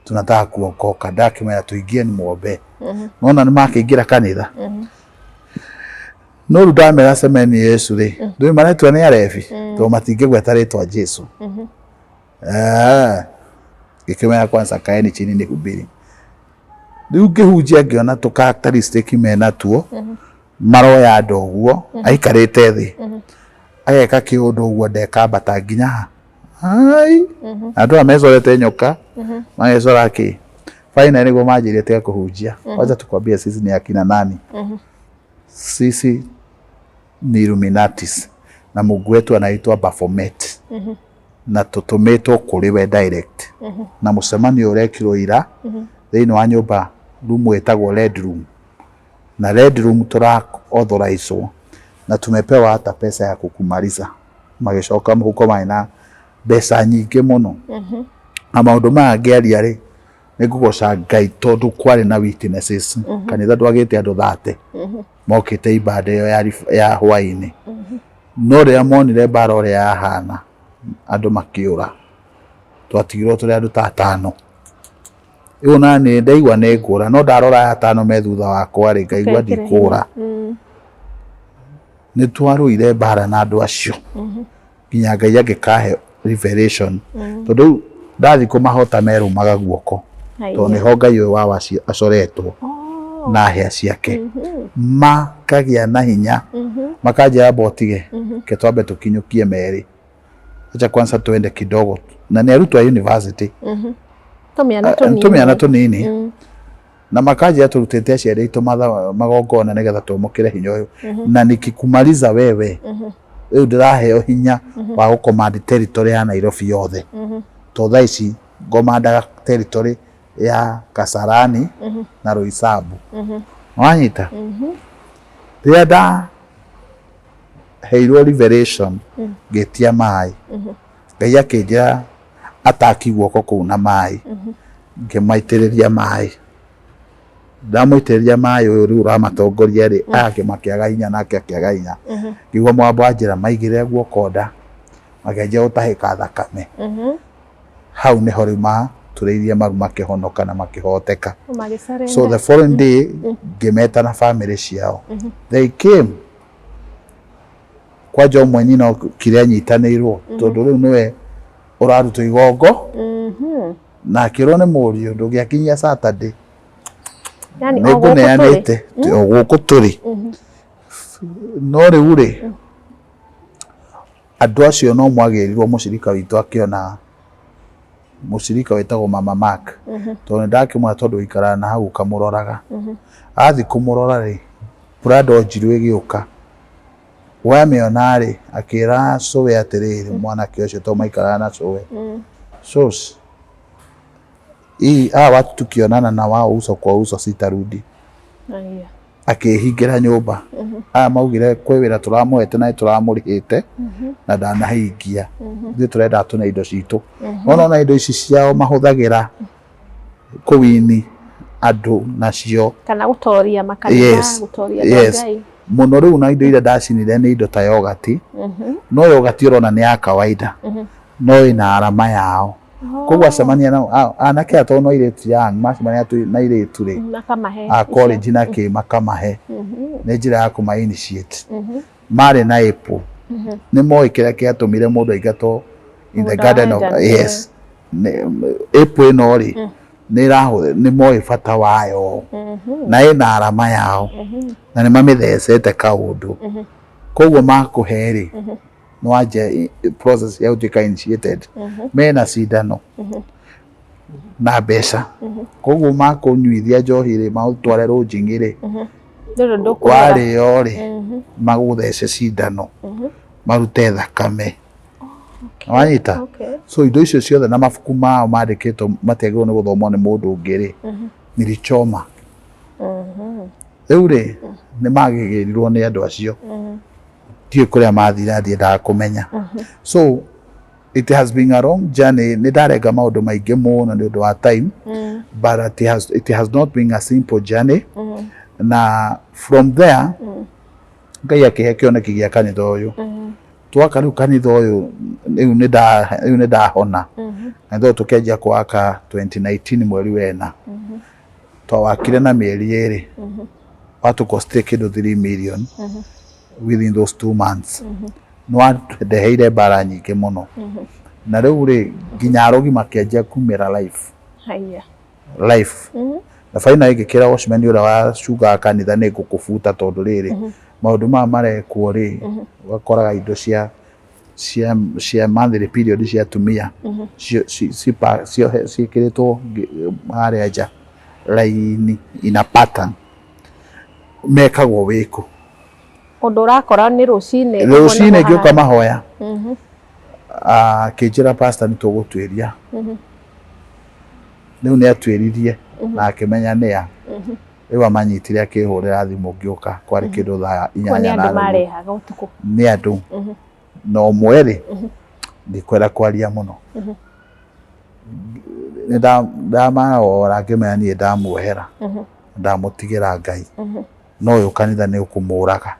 "Tunataka kuokoka." Ndakĩmera, "Tuingie ni muombe." Nona nĩ makĩingĩra kanitha. No rĩu ndamera, "Semeni Yesu" rĩ, ndũĩ maretua nĩ arebi, tondũ matingĩgweta rĩtwa Jesu. Ngĩkĩmera, "Kwanza kaeni chini nihubiri." Rĩu ngĩhunjia, ngĩona tũ characteristic menatuo. Maroya andũ ũguo aikarĩte thĩ, ageka kĩũndũ ũguo, ndekambata nginya ha ai. Andũ aya mecorete nyoka, magecora kĩ. Finally nĩguo manjĩrire, "Tiga kũhunjia, wacha tukwambie sisi ni akina nani. Sisi ni Illuminatis na Mungu wetu anaitwa Baphomet, na tũtũmĩtwo kũrĩ we direct, na mũcemanio ũrekirwo ira thĩinĩ wa nyũmba room ĩtagwo Red Room, na Red Room tũra authorizewo na tumepewa hata pesa ya kukumaliza." Magĩcoka mũhuko marĩ na mbeca nyingĩ mũno. Na maũndũ maya ngĩaria rĩ, nĩ ngũgoca Ngai tondũ kwarĩ na witnesses. Kanitha ndwagĩte andũ 30 mokĩte ibada ĩyo ya hwaĩ-inĩ. No rĩrĩa monire mbara ũrĩa yahana, andũ makĩũra. Twatigirwo tũrĩ andũ ta atano. Rĩu na nĩ ndaigua nĩ ngũra, no ndarora aya atano me thutha wakwa rĩ, ngaigua Ũkekĩra hinya. ndikũra. Nĩ twarũire mbara na andũ acio nginya Ngai angĩkahe revelation, tondũ rĩu ndathiĩ kũmahota merũmaga guoko, tondũ nĩho Ngai ũyũ wao acoretwo na hĩa ciake. Makagĩa na hinya, makanjĩra, "Mbotige ke twambe tũkinyũkie merĩ, acha kwanza tuende kidogo." Na nĩ arutwo a university. Tũmĩana tũnini. Tũmĩana tũnini. Na makanjĩra, "Tũrutĩte aciari aitũ magongona nĩgetha twamũkĩre hinya ũyũ, na nikikumaliza wewe, rĩu ndĩraheo hinya wa gũcommand territory ya Nairobi yothe, tondũ thaa ici ngomandaga territory ya Kasarani na Roysambu." Wanyita? Rĩrĩa ndaheirwo revelation, ngĩtia maĩ, Ngai akĩnjĩra ataki guoko kũu na maĩ. Ngĩmaitĩrĩria maĩ. Ndamũitĩrĩria maĩ, ũyũ rĩu ũramatongoria rĩ, aya angĩ makĩaga hinya, nake akĩaga hinya. Ngĩigua mũgambo wanjĩra maigĩrĩre guoko nda, makĩanjia gũtahĩka thakame. Hau nĩho rĩu maturĩirie maru, makĩhonoka na makĩhoteka. Magĩsurrender. So the following day ngĩmeta na family ciao. They came. Kwanja ũmwe nyina okire anyitanĩirwo, tondũ rĩu nĩwe ũrarutwo igongo, na akĩrwo nĩ mũriũ, "Ndũngĩakinyia Saturday." Yani o gũkũ tũrĩ. Nĩngũneanĩte o gũkũ tũrĩ. No rĩu rĩ, andũ acio no mwagĩrĩirwo mũcirika witũ akĩona mũcirika wĩtagwo Mama Mark, tondũ nĩndakĩmwĩra, tondũ ũikaraga na hau ũkamũroraga. Athiĩ kũmũrora rĩ, Prado njirũ ĩgĩũka. Wamĩona rĩ, akĩra cũwe atĩrĩrĩ, mwanake ũcio, tondũ maikaraga na cũwe, "Sos, hii hawa watu tukionana na wao uso kwa uso sitarudi." Aya. Akĩhingĩra nyũmba. Aya maugire kwĩ wĩra tũramũhete na nĩtũramũrĩhĩte na ndanahingia, ithuĩ tũrenda tũne indo citũ. Nona indo ici ciao mahũthagĩra kũwini andũ nacio. Kana gũtoria makanitha, gũtoria andũ a Ngai. Mũno. Rĩu na indo iria ndacinire nĩ indo ta yogati. No yogati ũrona nĩ ya kawaida, no ĩna arama yao. Koguo acemania na anake aya, tondũ no airĩtu young macemania na airĩtu rĩ, Makamahe a icio. College na kĩ, makamahe. Nĩ njĩra ya kũma initiate. Marĩ na apple, nĩ moĩ kĩrĩa kĩatũmire mũndũ aingatwo in the Mũgũnda wa garden of Eden. Yes. Apple ĩno rĩ, nĩ ĩrahũthĩ, nĩ moĩ bata wayo, na ĩna arama yao, na nĩ mamĩthecete kaũndũ. Koguo makũhe rĩ, Nĩ wanjia process ya gũtuĩka initiated, mena cindano na mbeca, koguo makũnyuithia njohi rĩ, magũtware rũnjing'i rĩ, Ndũrĩ ndũkũrora. Warĩo rĩ, magũthece cindano marute thakame. Wanyita? Okay. So indo icio ciothe na mabuku mao mandĩkĩtwo matiagĩrĩirwo nĩ gũthomwo nĩ mũndũ ũngĩ rĩ, nilichoma. Rĩu rĩ, nĩ magĩgĩrirwo nĩ andũ acio, ndiũĩ kũrĩa mathire na ndiendaga kũmenya. So it has been a long journey. Nĩ ndarenga maũndũ maingĩ mũno nĩ ũndũ wa time, but it has not been a simple journey. Na from there Ngai akĩhe kĩoneki gĩa kanitha ũyũ twaka. Rĩu kanitha ũyũ rĩu nĩ ndahona. Kanitha ũyũ tũkĩanjia kwaka 2019 mweri wena, twawakire na mĩeri 2, watũkostire kĩndũ 3 million within those 2 months. Nĩ wandeheire mbara nyingĩ mũno, na rĩu rĩ, nginya arogi makĩanjia kumĩra life. Haya. Life na finally ngĩkĩra watchman ũrĩa wacungaga kanitha, nĩ ngũkũbuta, tondũ rĩrĩ, maũndũ maya marekwo rĩ, ũgakoraga indo cia monthly period cia atumia ciĩkĩrĩtwo harĩa nja raini in a pattern, mekagwo wĩkũ? Ũndũ ũrakora nĩ rũcinĩ. Rũcinĩ ngĩũka mahoya, akĩnjĩra, "Pastor, nĩ tũgũtuĩria." Rĩu nĩ atuĩririe na akĩmenya nĩa. Rĩu amanyitire, akĩhũrĩra thimũ, ngĩũka kwarĩ kĩndũ thaa Kuo nĩ 8 andũ na nuthu. Marehaga ũtukũ. Nĩ andũ na ũmwe rĩ, ndikwenda kwaria mũno, nĩ ndamawora, ngĩmenya niĩ ndamuohera, ndamũtigĩra Ngai, no ũyũ kanitha nĩ ũkũmũraga,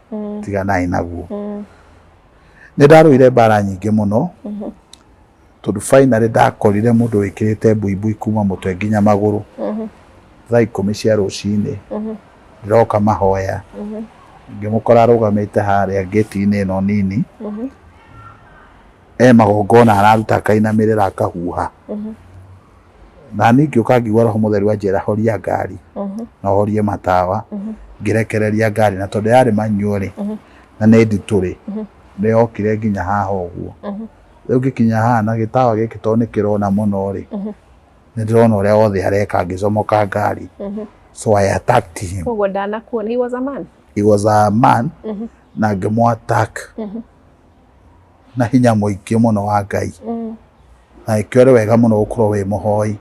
tiganai naguo. Nĩ ndarũire mbara nyingĩ mũno, tondũ finally ndakorire mũndũ wĩkĩrĩte mbuibui kuma mũtwe nginya magũrũ thaa 10 cia rũcinĩ. Ndĩroka mahoya, ngĩmũkora arũgamĩte harĩa ngĩti-inĩ ĩno nini, e magongona araruta, akainamĩrĩra, akahuha. Na niĩ ngĩũka, ngĩigua Roho Mũtheru anjĩra, "Horia ngari na ũhorie matawa." Ngĩrekereria ngari, na tondũ yarĩ manual rĩ, na nĩ nditũ rĩ, nĩ yokire nginya haha ũguo. Rĩu ngĩkinya haha na gĩtawa gĩkĩ, tondũ nĩ kĩrona mũno rĩ, nĩ ndĩrona ũrĩa wothe areka. Ngĩcomoka ngari, so I attacked him. Koguo ndanakuona, he was a man. He was a man, na ngĩmũ attack na hinya mũingĩ mũno wa Ngai, na ĩkĩo nĩ wega mũno gũkorwo wĩ mũhoi.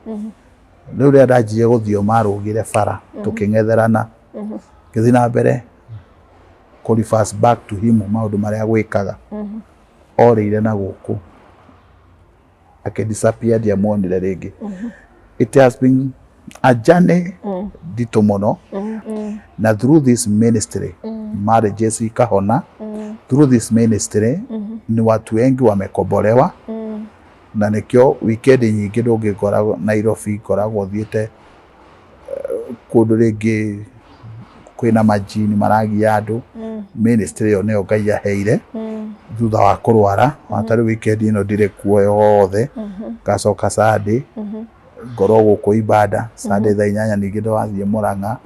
Rĩu rĩrĩa ndanjirie gũthiĩ, marũgire bara, tũkĩng'etherana, ngĩthiĩ na mbere kũ reverse back to him maũndũ marĩa gwĩkaga. Orĩire na gũkũ, akĩdisappear, ndiamuonire rĩngĩ. It has been a journey nditũ mũno, na through this ministry marriages ikahona, through this ministry ni watu wengi wamekombolewa. Na nĩkĩo weekend nyingĩ ndũngĩngora Nairobi, ngoragwo thiĩte kũndũ rĩngĩ kwĩna majini maragia andũ. Ministry ĩyo nĩyo Ngai aheire thutha wa kũrwara. Ona rĩu weekend ĩno ndirĩ kuo yothe, ngacoka Sunday ngorwo gũkũ ibada Sunday thaa 8. Ningĩ ndĩrathiĩ Mũrang'a,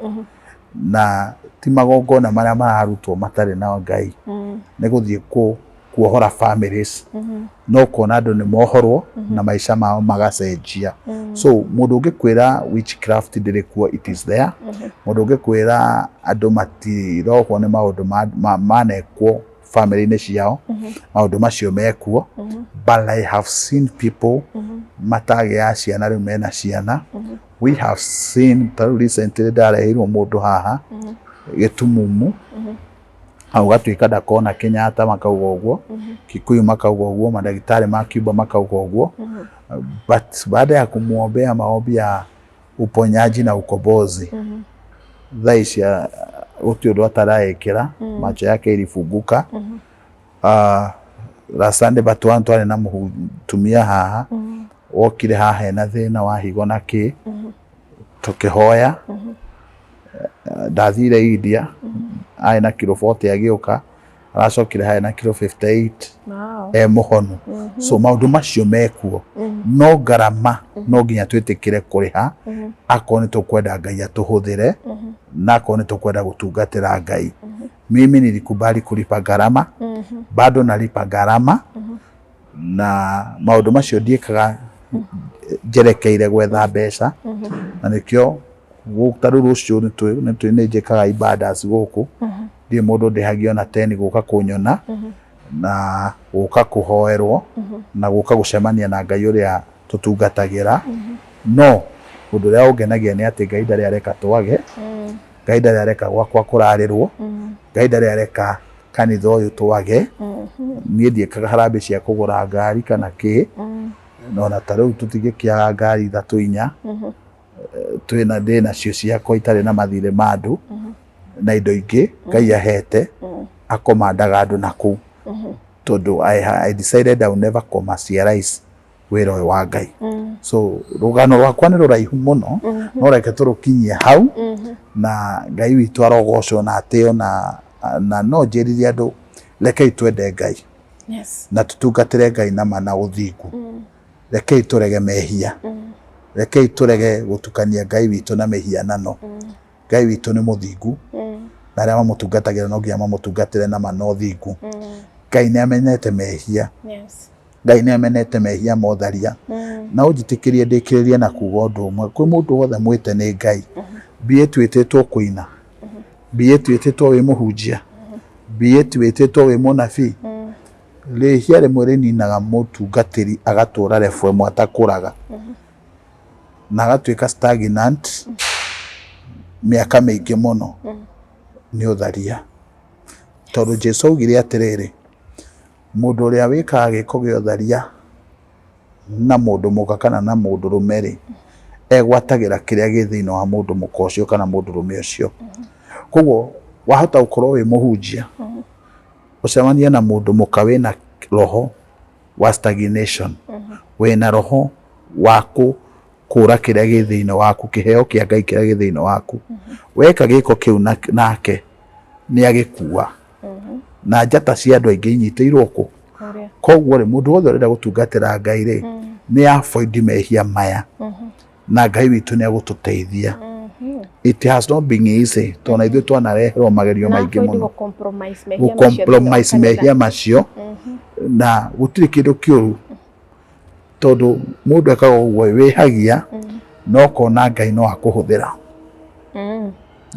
na ti magongona marĩa mararutwo matarĩ na Ngai, nĩ gũthiĩ kuohora families, no kuona andũ nĩ mohorwo na maica mao magacenjia. So mũndũ ũngĩkwĩra witchcraft ndĩrĩ kuo, it is there. Mũndũ ũngĩkwĩra andũ matirohwo nĩ maũndũ manekwo family-inĩ ciao, maũndũ macio mekuo. But I have seen people matagĩa ciana, rĩu mena ciana. We have seen, ta rĩu recently ndareheirwo mũndũ haha gĩtumumu, na ũgatuĩka ndakona. Kenyatta makauga ũguo, Kikuyu makauga ũguo, mandagĩtarĩ ma Cuba makauga ũguo, but baada ya kumwombea maombi ya uponyaji na ukombozi, thaa ici gũtirĩ ũndũ ataraĩkĩra, macho yake ilifunguka. Last Sunday but one twarĩ na mũtumia haha wokire haha ena thĩna wa higo na kĩ, tũkĩhoya. Ndathire India arĩ na kiro 40, agĩũka aracokire harĩ na kiro 58. E mũhonu. So maũndũ macio mekuo, no ngarama no nginya twĩtĩkĩre kũrĩha akorwo nĩ tũkwenda Ngai atũhũthĩre, na akorwo nĩ tũkwenda gũtungatĩra Ngai. Mimi nilikubali kulipa gharama, bado nalipa gharama, na maũndũ macio ndiĩkaga njerekeire gwetha mbeca, na nĩkĩo ta rĩu rũciũ nĩ njĩkaga ibandas gũkũ, ndirĩ mũndũ ndĩhagia ona teni gũka kũnyona na gũka kũhoerwo na gũka gũcemania na Ngai ũrĩa tũtungatagĩra. No ũndũ ũrĩa ũngenagia nĩ atĩ Ngai ndarĩ areka twage, Ngai ndarĩ areka gwakwa kũrarĩrwo, Ngai ndarĩ areka kanitha ũyũ twage. Niĩ ndiĩkaga harambĩ cia kũgũra ngari kana kĩ, no ona ta rĩu tũtingĩkĩaga ngari ithatũ inya, twĩna ndĩ nacio ciakwa itarĩ na mathirĩ ma andũ na indo ingĩ Ngai ahete, akomandaga andũ na kũu, tondũ I decided I will never commercialize wĩra ũyũ wa Ngai. So rũgano rwakwa nĩ rũraihu mũno, no reke tũrũkinyie hau, na Ngai witũ arogocwo na atĩo, na no njĩrire andũ rekei twende Ngai na tũtungatĩre Ngai na ma na ũthingu. Rekei tũrege mehia, rekei tũrege gũtukania Ngai witũ na mĩhianano. Ngai witũ nĩ mũthingu, na arĩa mamũtungatagĩra no nginya mamũtungatĩre na ma na ũthingu. Ngai nĩ amenete mehia. Ngai nĩ amenete mehia ma ũtharia. Na ũnjĩtĩkĩrie ndĩkĩrĩrie na kuga ũndũ ũmwe, kwĩ mũndũ wothe mwĩte nĩ Ngai, mbie twĩtĩtwo kũina, mbie twĩtĩtwo wĩ mũhunjia, mbie twĩtĩtwo wĩ mũnabii, rĩhia rĩmwe rĩninaga mũtungatĩri agatũra rebu ĩmwe atakũraga, na agatuĩka stagnant mĩaka mĩingĩ mũno, nĩ ũtharia. Tondũ Jesu augire atĩrĩrĩ, mũndũ ũrĩa wĩkaga gĩko gĩa ũtharia na mũndũ mũka kana na mũndũ rũme rĩ, egwatagĩra kĩrĩa gĩ thĩinĩ wa mũndũ mũka ũcio kana mũndũ rũme ũcio. Koguo wahota gũkorwo wĩ mũhunjia, ũcemanie na mũndũ mũka wĩna roho wa stagnation, wĩna roho wa kũra kĩrĩa gĩ thĩinĩ waku, kĩheo kĩa Ngai kĩrĩa gĩ thĩinĩ waku. Weka gĩko kĩu nake nĩ agĩkua, na njata cia andũ aingĩ inyitĩirwo kũ. Koguo rĩ, mũndũ wothe ũrenda gũtungatĩra Ngai rĩ, nĩ avoid mehia maya, na Ngai witũ nĩ agũtũteithia. It has not been easy, tondũ na ithuĩ twanareherwo magerio maingĩ mũno gũ-compromise mehia macio, na gũtirĩ kĩndũ kĩũru, tondũ mũndũ ekaga ũguo wĩhagia no kona Ngai no akũhũthĩra.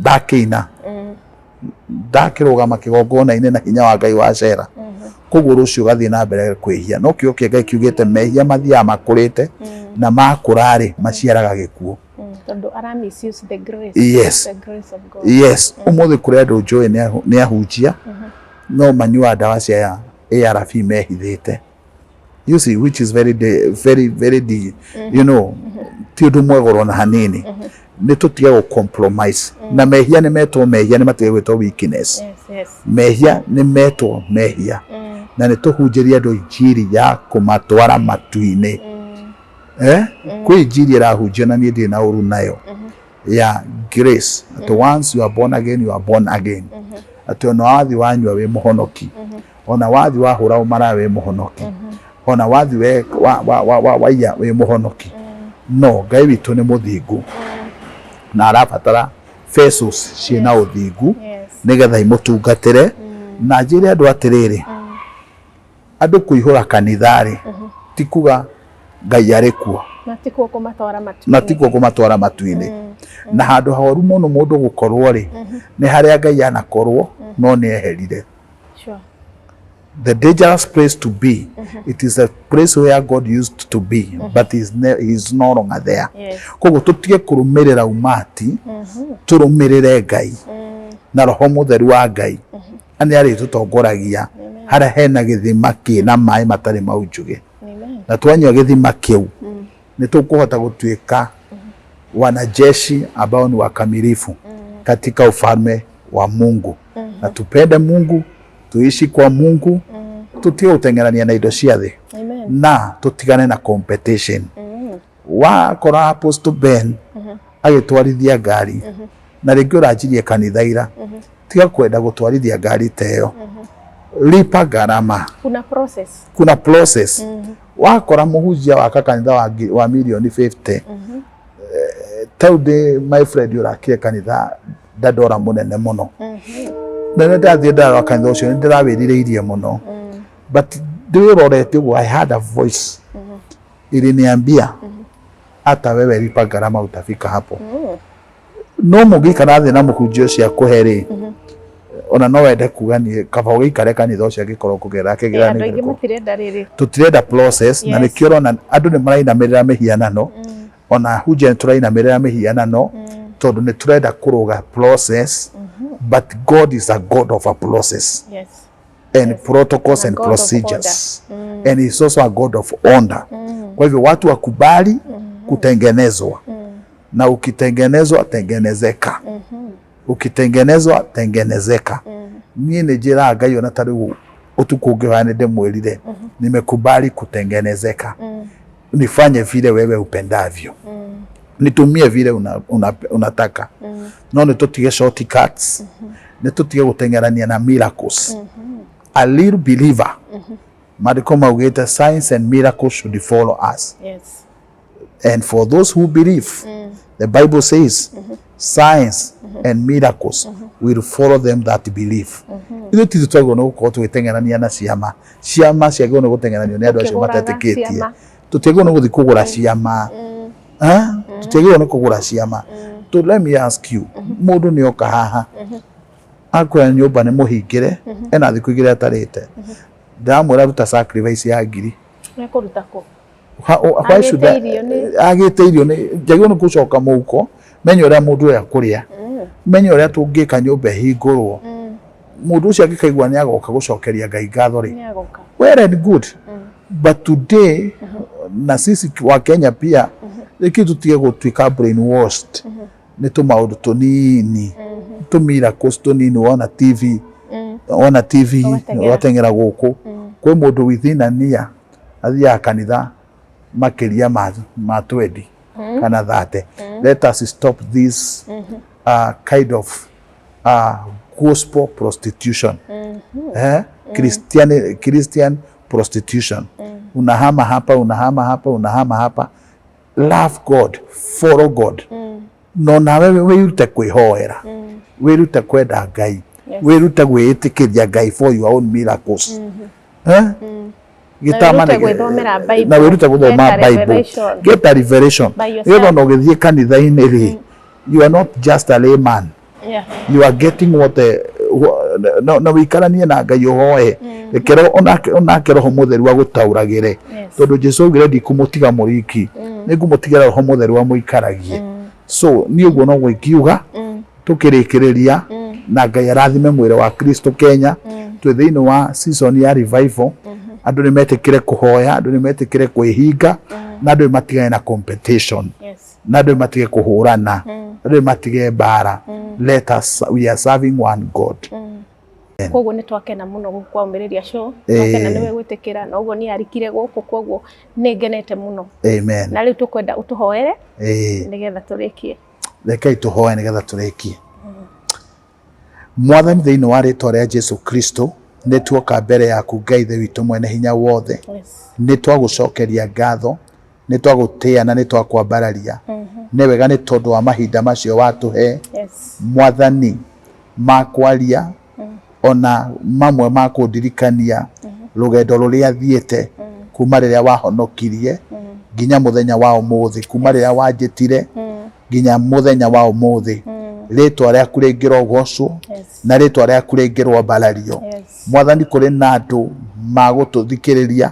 Ndakĩina, ndakĩrũgama kĩgongona-inĩ na hinya wa Ngai wacera, koguo rũciũ ũgathiĩ na mbere kwĩhia. No kiugo kĩa Ngai kiugĩte mehia mathiaga makũrĩte, na makũra rĩ, maciaraga gĩkuũ. Tondũ ara misuse the grace. The grace of God. Yes, ũmũthĩ kũrĩ andũ njũĩ nĩ ahunjia, no manyuaga ndawa cia ARV mehithĩte. You see, which is very very very ti ũndũ mwega ona hanini. Nĩ tũtige gũ compromise na mehia. Nĩ metwo mehia, nĩ matige gwĩtwo weakness. Mehia nĩ metwo mehia, na nĩ tũhunjĩrie andũ injiri ya kũmatwara matu-inĩ. Kwĩ injiri ĩrahunjio na niĩ ndirĩ na ũru nayo, ya grace, atĩ once you are born again, you are born again, atĩ ona wathi wanyua wĩ mũhonoki, ona wathi wahũra ũmaraya wĩ mũhonoki, ona wathi waiya wĩ mũhonoki. No Ngai witũ nĩ mũthingu na arabatara vessels ciĩna ũthingu nĩgetha imũtungatĩre. Na njĩre andũ atĩrĩrĩ, andũ kũihũra kanitha rĩ, ti kuga Ngai arĩ kuo. Na tikuo kũmatwara matu. Na tikuo kũmatwara matu-inĩ. Na handũ horu mũno mũndũ gũkorwo rĩ, nĩ harĩa Ngai anakorwo no nĩ eherire. The dangerous place to be, it is a place where God used to be, but he is no longer there. Koguo tũtige kũrũmĩrĩra umati, tũrũmĩrĩre Ngai na Roho Mũtheru wa Ngai, na nĩ arĩtũtongoragia harĩa hena gĩthima kĩna maĩ matarĩ maunjuge. Amen. Na twanyua gĩthima kĩu, nĩ tũkũhota gũtuĩka wanajeshi ambao ni wakamilifu katika ufalme wa Mungu. Na tupende Mungu, tuishi kwa Mungu, tutige gũteng'erania na indo cia thĩ. Amen. Na tũtigane na competition. Wakora Apostle Ben agĩtwarithia ngari, na rĩngĩ ũranjirie kanitha ira, tiga kwenda gũtwarithia ngari ta ĩyo, lipa gharama. Kuna process. Kuna process. Wakora mũhunjia waka kanitha wa mirioni 50, tau ndĩ my friend ũrakire kanitha Dandora mũnene mũno. Na rĩrĩa ndathiĩ ndarora kanitha ũcio nĩ ndĩrawĩrirĩirie mũno, but ndĩwĩrorete ũguo, I had a voice iliniambia, "Hata wewe lipa gharama, utafika hapo." No mũngĩikara thĩ na mũhunjia ũcio akũhe rĩ, ona no wende kuga niĩ kaba ũgĩikare kanitha ũcio angĩkorwo kũgerera kĩgeranio. Andũ aingĩ kĩrĩkũ. Matirenda rĩrĩ. Tũtirenda process na nĩkĩo ũrona andũ nĩ marainamĩrĩra mĩhianano, ona hunjia nĩ tũrainamĩrĩra mĩhianano, tondũ nĩ tũrenda kũrũga process. But God is a God of a process and protocols A and God of procedures, and he's also a God of order. Kwa hivyo watu wakubali kutengenezwa, na ukitengenezwa, tengenezeka, ukitengenezwa, tengenezeka. Niĩ nĩ njĩraga Ngai, ona ta rĩu ũtukũ ũngĩhoya, nĩ ndĩmwĩrire, "Nimekubali kutengenezeka, nifanye vile wewe upendavyo, nitumie vile unataka." No nĩ tũtige shortcuts, nĩ tũtige gũteng'erania na miracles. A little believer, maandĩko maugĩte signs and miracles should follow us. And for those who believe, the Bible says signs and miracles will follow them that believe. Ithuĩ tithuĩ twagĩrĩirwo nĩ gũkorwo tũgĩteng'erania na ciama. Ciama ciagĩrĩirwo nĩ gũteng'eranio nĩ andũ acio Ũkĩgũraga matetĩkĩtie. Ciama. Tũtiagĩrĩirwo nĩ gũthiĩ kũgũra ciama. Eh? Tũtiagĩrĩirwo nĩ kũgũra ciama. To let me ask you, mũndũ nĩ oka haha akwĩra nyũmba nĩ mũhingĩre, ena thikũ 2 atarĩte, ndĩramwĩra ruta sacrifice ya ngiri. Mekũruta kũ? Why should I- Agĩte irio nĩ- Agĩte irio nĩ njagĩrĩirwo nĩ gũcoka mũhuko, menye ũrĩa mũndũ ũyũ akũrĩa, menye ũrĩa tũngĩka nyũmba ĩhingũrwo. Mũndũ ũcio angĩkaigua nĩ agoka gũcokeria Ngai ngatho rĩ, Nĩ agoka. Well and good. But today, na sisi wa Kenya pia, rĩkĩ tũtige gũtuĩka brainwashed nĩ tũmaũndũ tũnini, tũ miracles tũnini wona TV, wona TV. Ũgateng'era. Ũgateng'era gũkũ kwĩ mũndũ within a year athiaga kanitha makĩria ma 20 kana 30. Let us stop this kind of gospel prostitution, eh? Christian prostitution. Unahama hapa, unahama hapa, unahama hapa. Love God, follow God, no nawe wĩrute kwĩhoera, wĩrute kwenda Ngai, wĩrute gwĩĩtĩkĩria Ngai for your own miracles, eh? Na wĩrute gwĩthomera Bible. Na wĩrute gũthoma Get a Bible. Revelation. Get a revelation. By yourself. Nĩgetha ona ũgĩthiĩ kanitha-inĩ rĩ, you are not just a layman, you are getting what the na wĩikaranie na Ngai, ũhoe, reke onake Roho Mũtheru agũtaũragĩre, tondũ Jesu augire, "Ndikũmũtiga mũriki, nĩngũmũtigĩra Roho Mũtheru amũikaragie." So niĩ ũguo noguo ingiuga tũkĩrĩkĩrĩria, na Ngai arathime mwĩrĩ wa Kristo Kenya. Twĩ thĩinĩ wa season ya revival. Andũ nĩ metĩkĩre kũhoya, andũ nĩ metĩkĩre kwĩhinga, na andũ nĩ matigane na competition, na andũ nĩ matige kũhũrana, andũ nĩ matige mbara. Let us, we are serving one God. Koguo nĩ twakena mũno gũkũ kwa Ũmĩrĩria Show. Twakena nĩwe gwĩtĩkĩra na ũguo nĩ arikire gũkũ, koguo nĩ ngenete mũno. Amen. Na rĩu tũkwenda ũtũhoere nĩgetha tũrĩkie. Rekei tũhoe nĩgetha tũrĩkie. Mwathani, thĩinĩ wa rĩtwa rĩa Jesu Kristo, nĩ tuoka mbere yaku, Ngai Ithe witũ mwene hinya wothe. Nĩ twagũcokeria ngatho, nĩ twagũtĩĩa na nĩ twakwambararia. Nĩ wega nĩ tondũ wa mahinda macio watũhe, Mwathani, ma kwaria ona mamwe ma kũndirikania rũgendo rũrĩa thiĩte kuma rĩrĩa wahonokirie nginya mũthenya wa ũmũthĩ, kuma rĩrĩa wanjĩtire nginya mũthenya wa ũmũthĩ. Rĩtwa rĩaku rĩngĩrogocwo na rĩtwa rĩaku rĩngĩrwambarario. Mwathani, kũrĩ na andũ magũtũthikĩrĩria,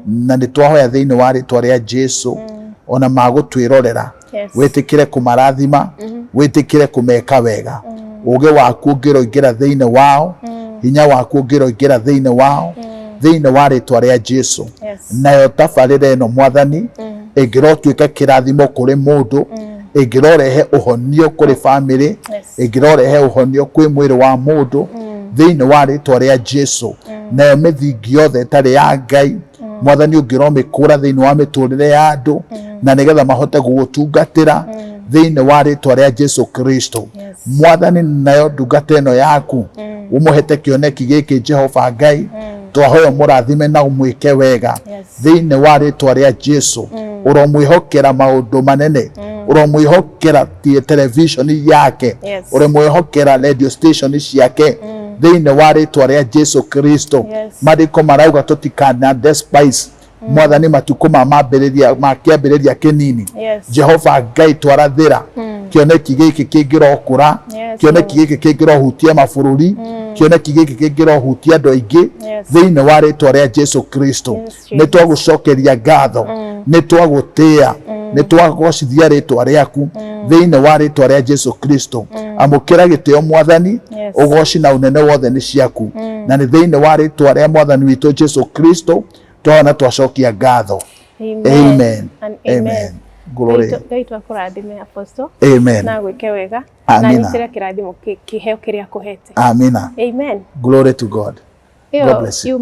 na nĩ twahoya thĩinĩ wa rĩtwa rĩa Jesu, ona magũtwĩrorera, wĩtĩkĩre kũmarathima, wĩtĩkĩre kũmeka wega. Ũgĩ waku ũngĩroingĩra thĩinĩ wao, hinya waku ũngĩroingĩra thĩinĩ wao, thĩinĩ wa rĩtwa rĩa Jesu. Nayo tabarĩra ĩno, Mwathani, ĩngĩrotuĩka kĩrathimo kũrĩ mũndũ, ĩngĩrorehe ũhonio kũrĩ bamĩrĩ, ĩngĩrorehe ũhonio kwĩ mwĩrĩ wa mũndũ, thĩinĩ wa rĩtwa rĩa Jesu. Nayo mĩthingi yothe ĩtarĩ ya Ngai, Mwathani, ũngĩromĩkũra thĩinĩ wa mĩtũrĩre ya andũ, na nĩgetha mahote gũgũtungatĩra, thĩinĩ wa rĩtwa rĩa Jesu Kristo. Mwathani, nayo ndungata ĩno yaku ũmũhete kĩoneki gĩkĩ, Jehova Ngai, twahoya ũmũrathime na ũmwĩke wega, thĩinĩ wa rĩtwa rĩa Jesu. Ũromwĩhokera maũndũ manene, ũromwĩhokera television yake, ũromwĩhokera radio station ciake. Thĩinĩ wa rĩtwa rĩa Jesu Kristo. Yes. Maandĩko marauga tũtikana despise, Mwathani, matukũ ma mambĩrĩria ma kĩambĩrĩria kĩnini. Yes. Jehova Ngai, twarathĩra kĩoneki gĩkĩ kĩngĩrokũra, kĩoneki gĩkĩ kĩngĩrohutia mabũrũri, kĩoneki gĩkĩ kĩngĩrohutia andũ aingĩ, thĩinĩ wa rĩtwa rĩa Jesu Kristo. Yes, Nĩ Jesus. twagũcokeria ngatho, nĩ twagũtĩa, nĩ twagocithia rĩtwa rĩaku thĩinĩ wa rĩtwa rĩa Jesu Kristo. Amũkĩra gĩtĩo, Mwathani. Ũgoci na ũnene wothe nĩ ciaku, na nĩ thĩinĩ wa rĩtwa rĩa Mwathani witũ Jesu Kristo twahona twacokia ngatho. Amen. Amen. And amen. Amen. Glory. Ngai twakũrathime, Apostle. Amen. Na gwĩke wega na Amina. nyitĩre kĩrathimo kĩheo kĩrĩa akũhete. Amina. Amen. Glory to God. God Ĩyo bless you.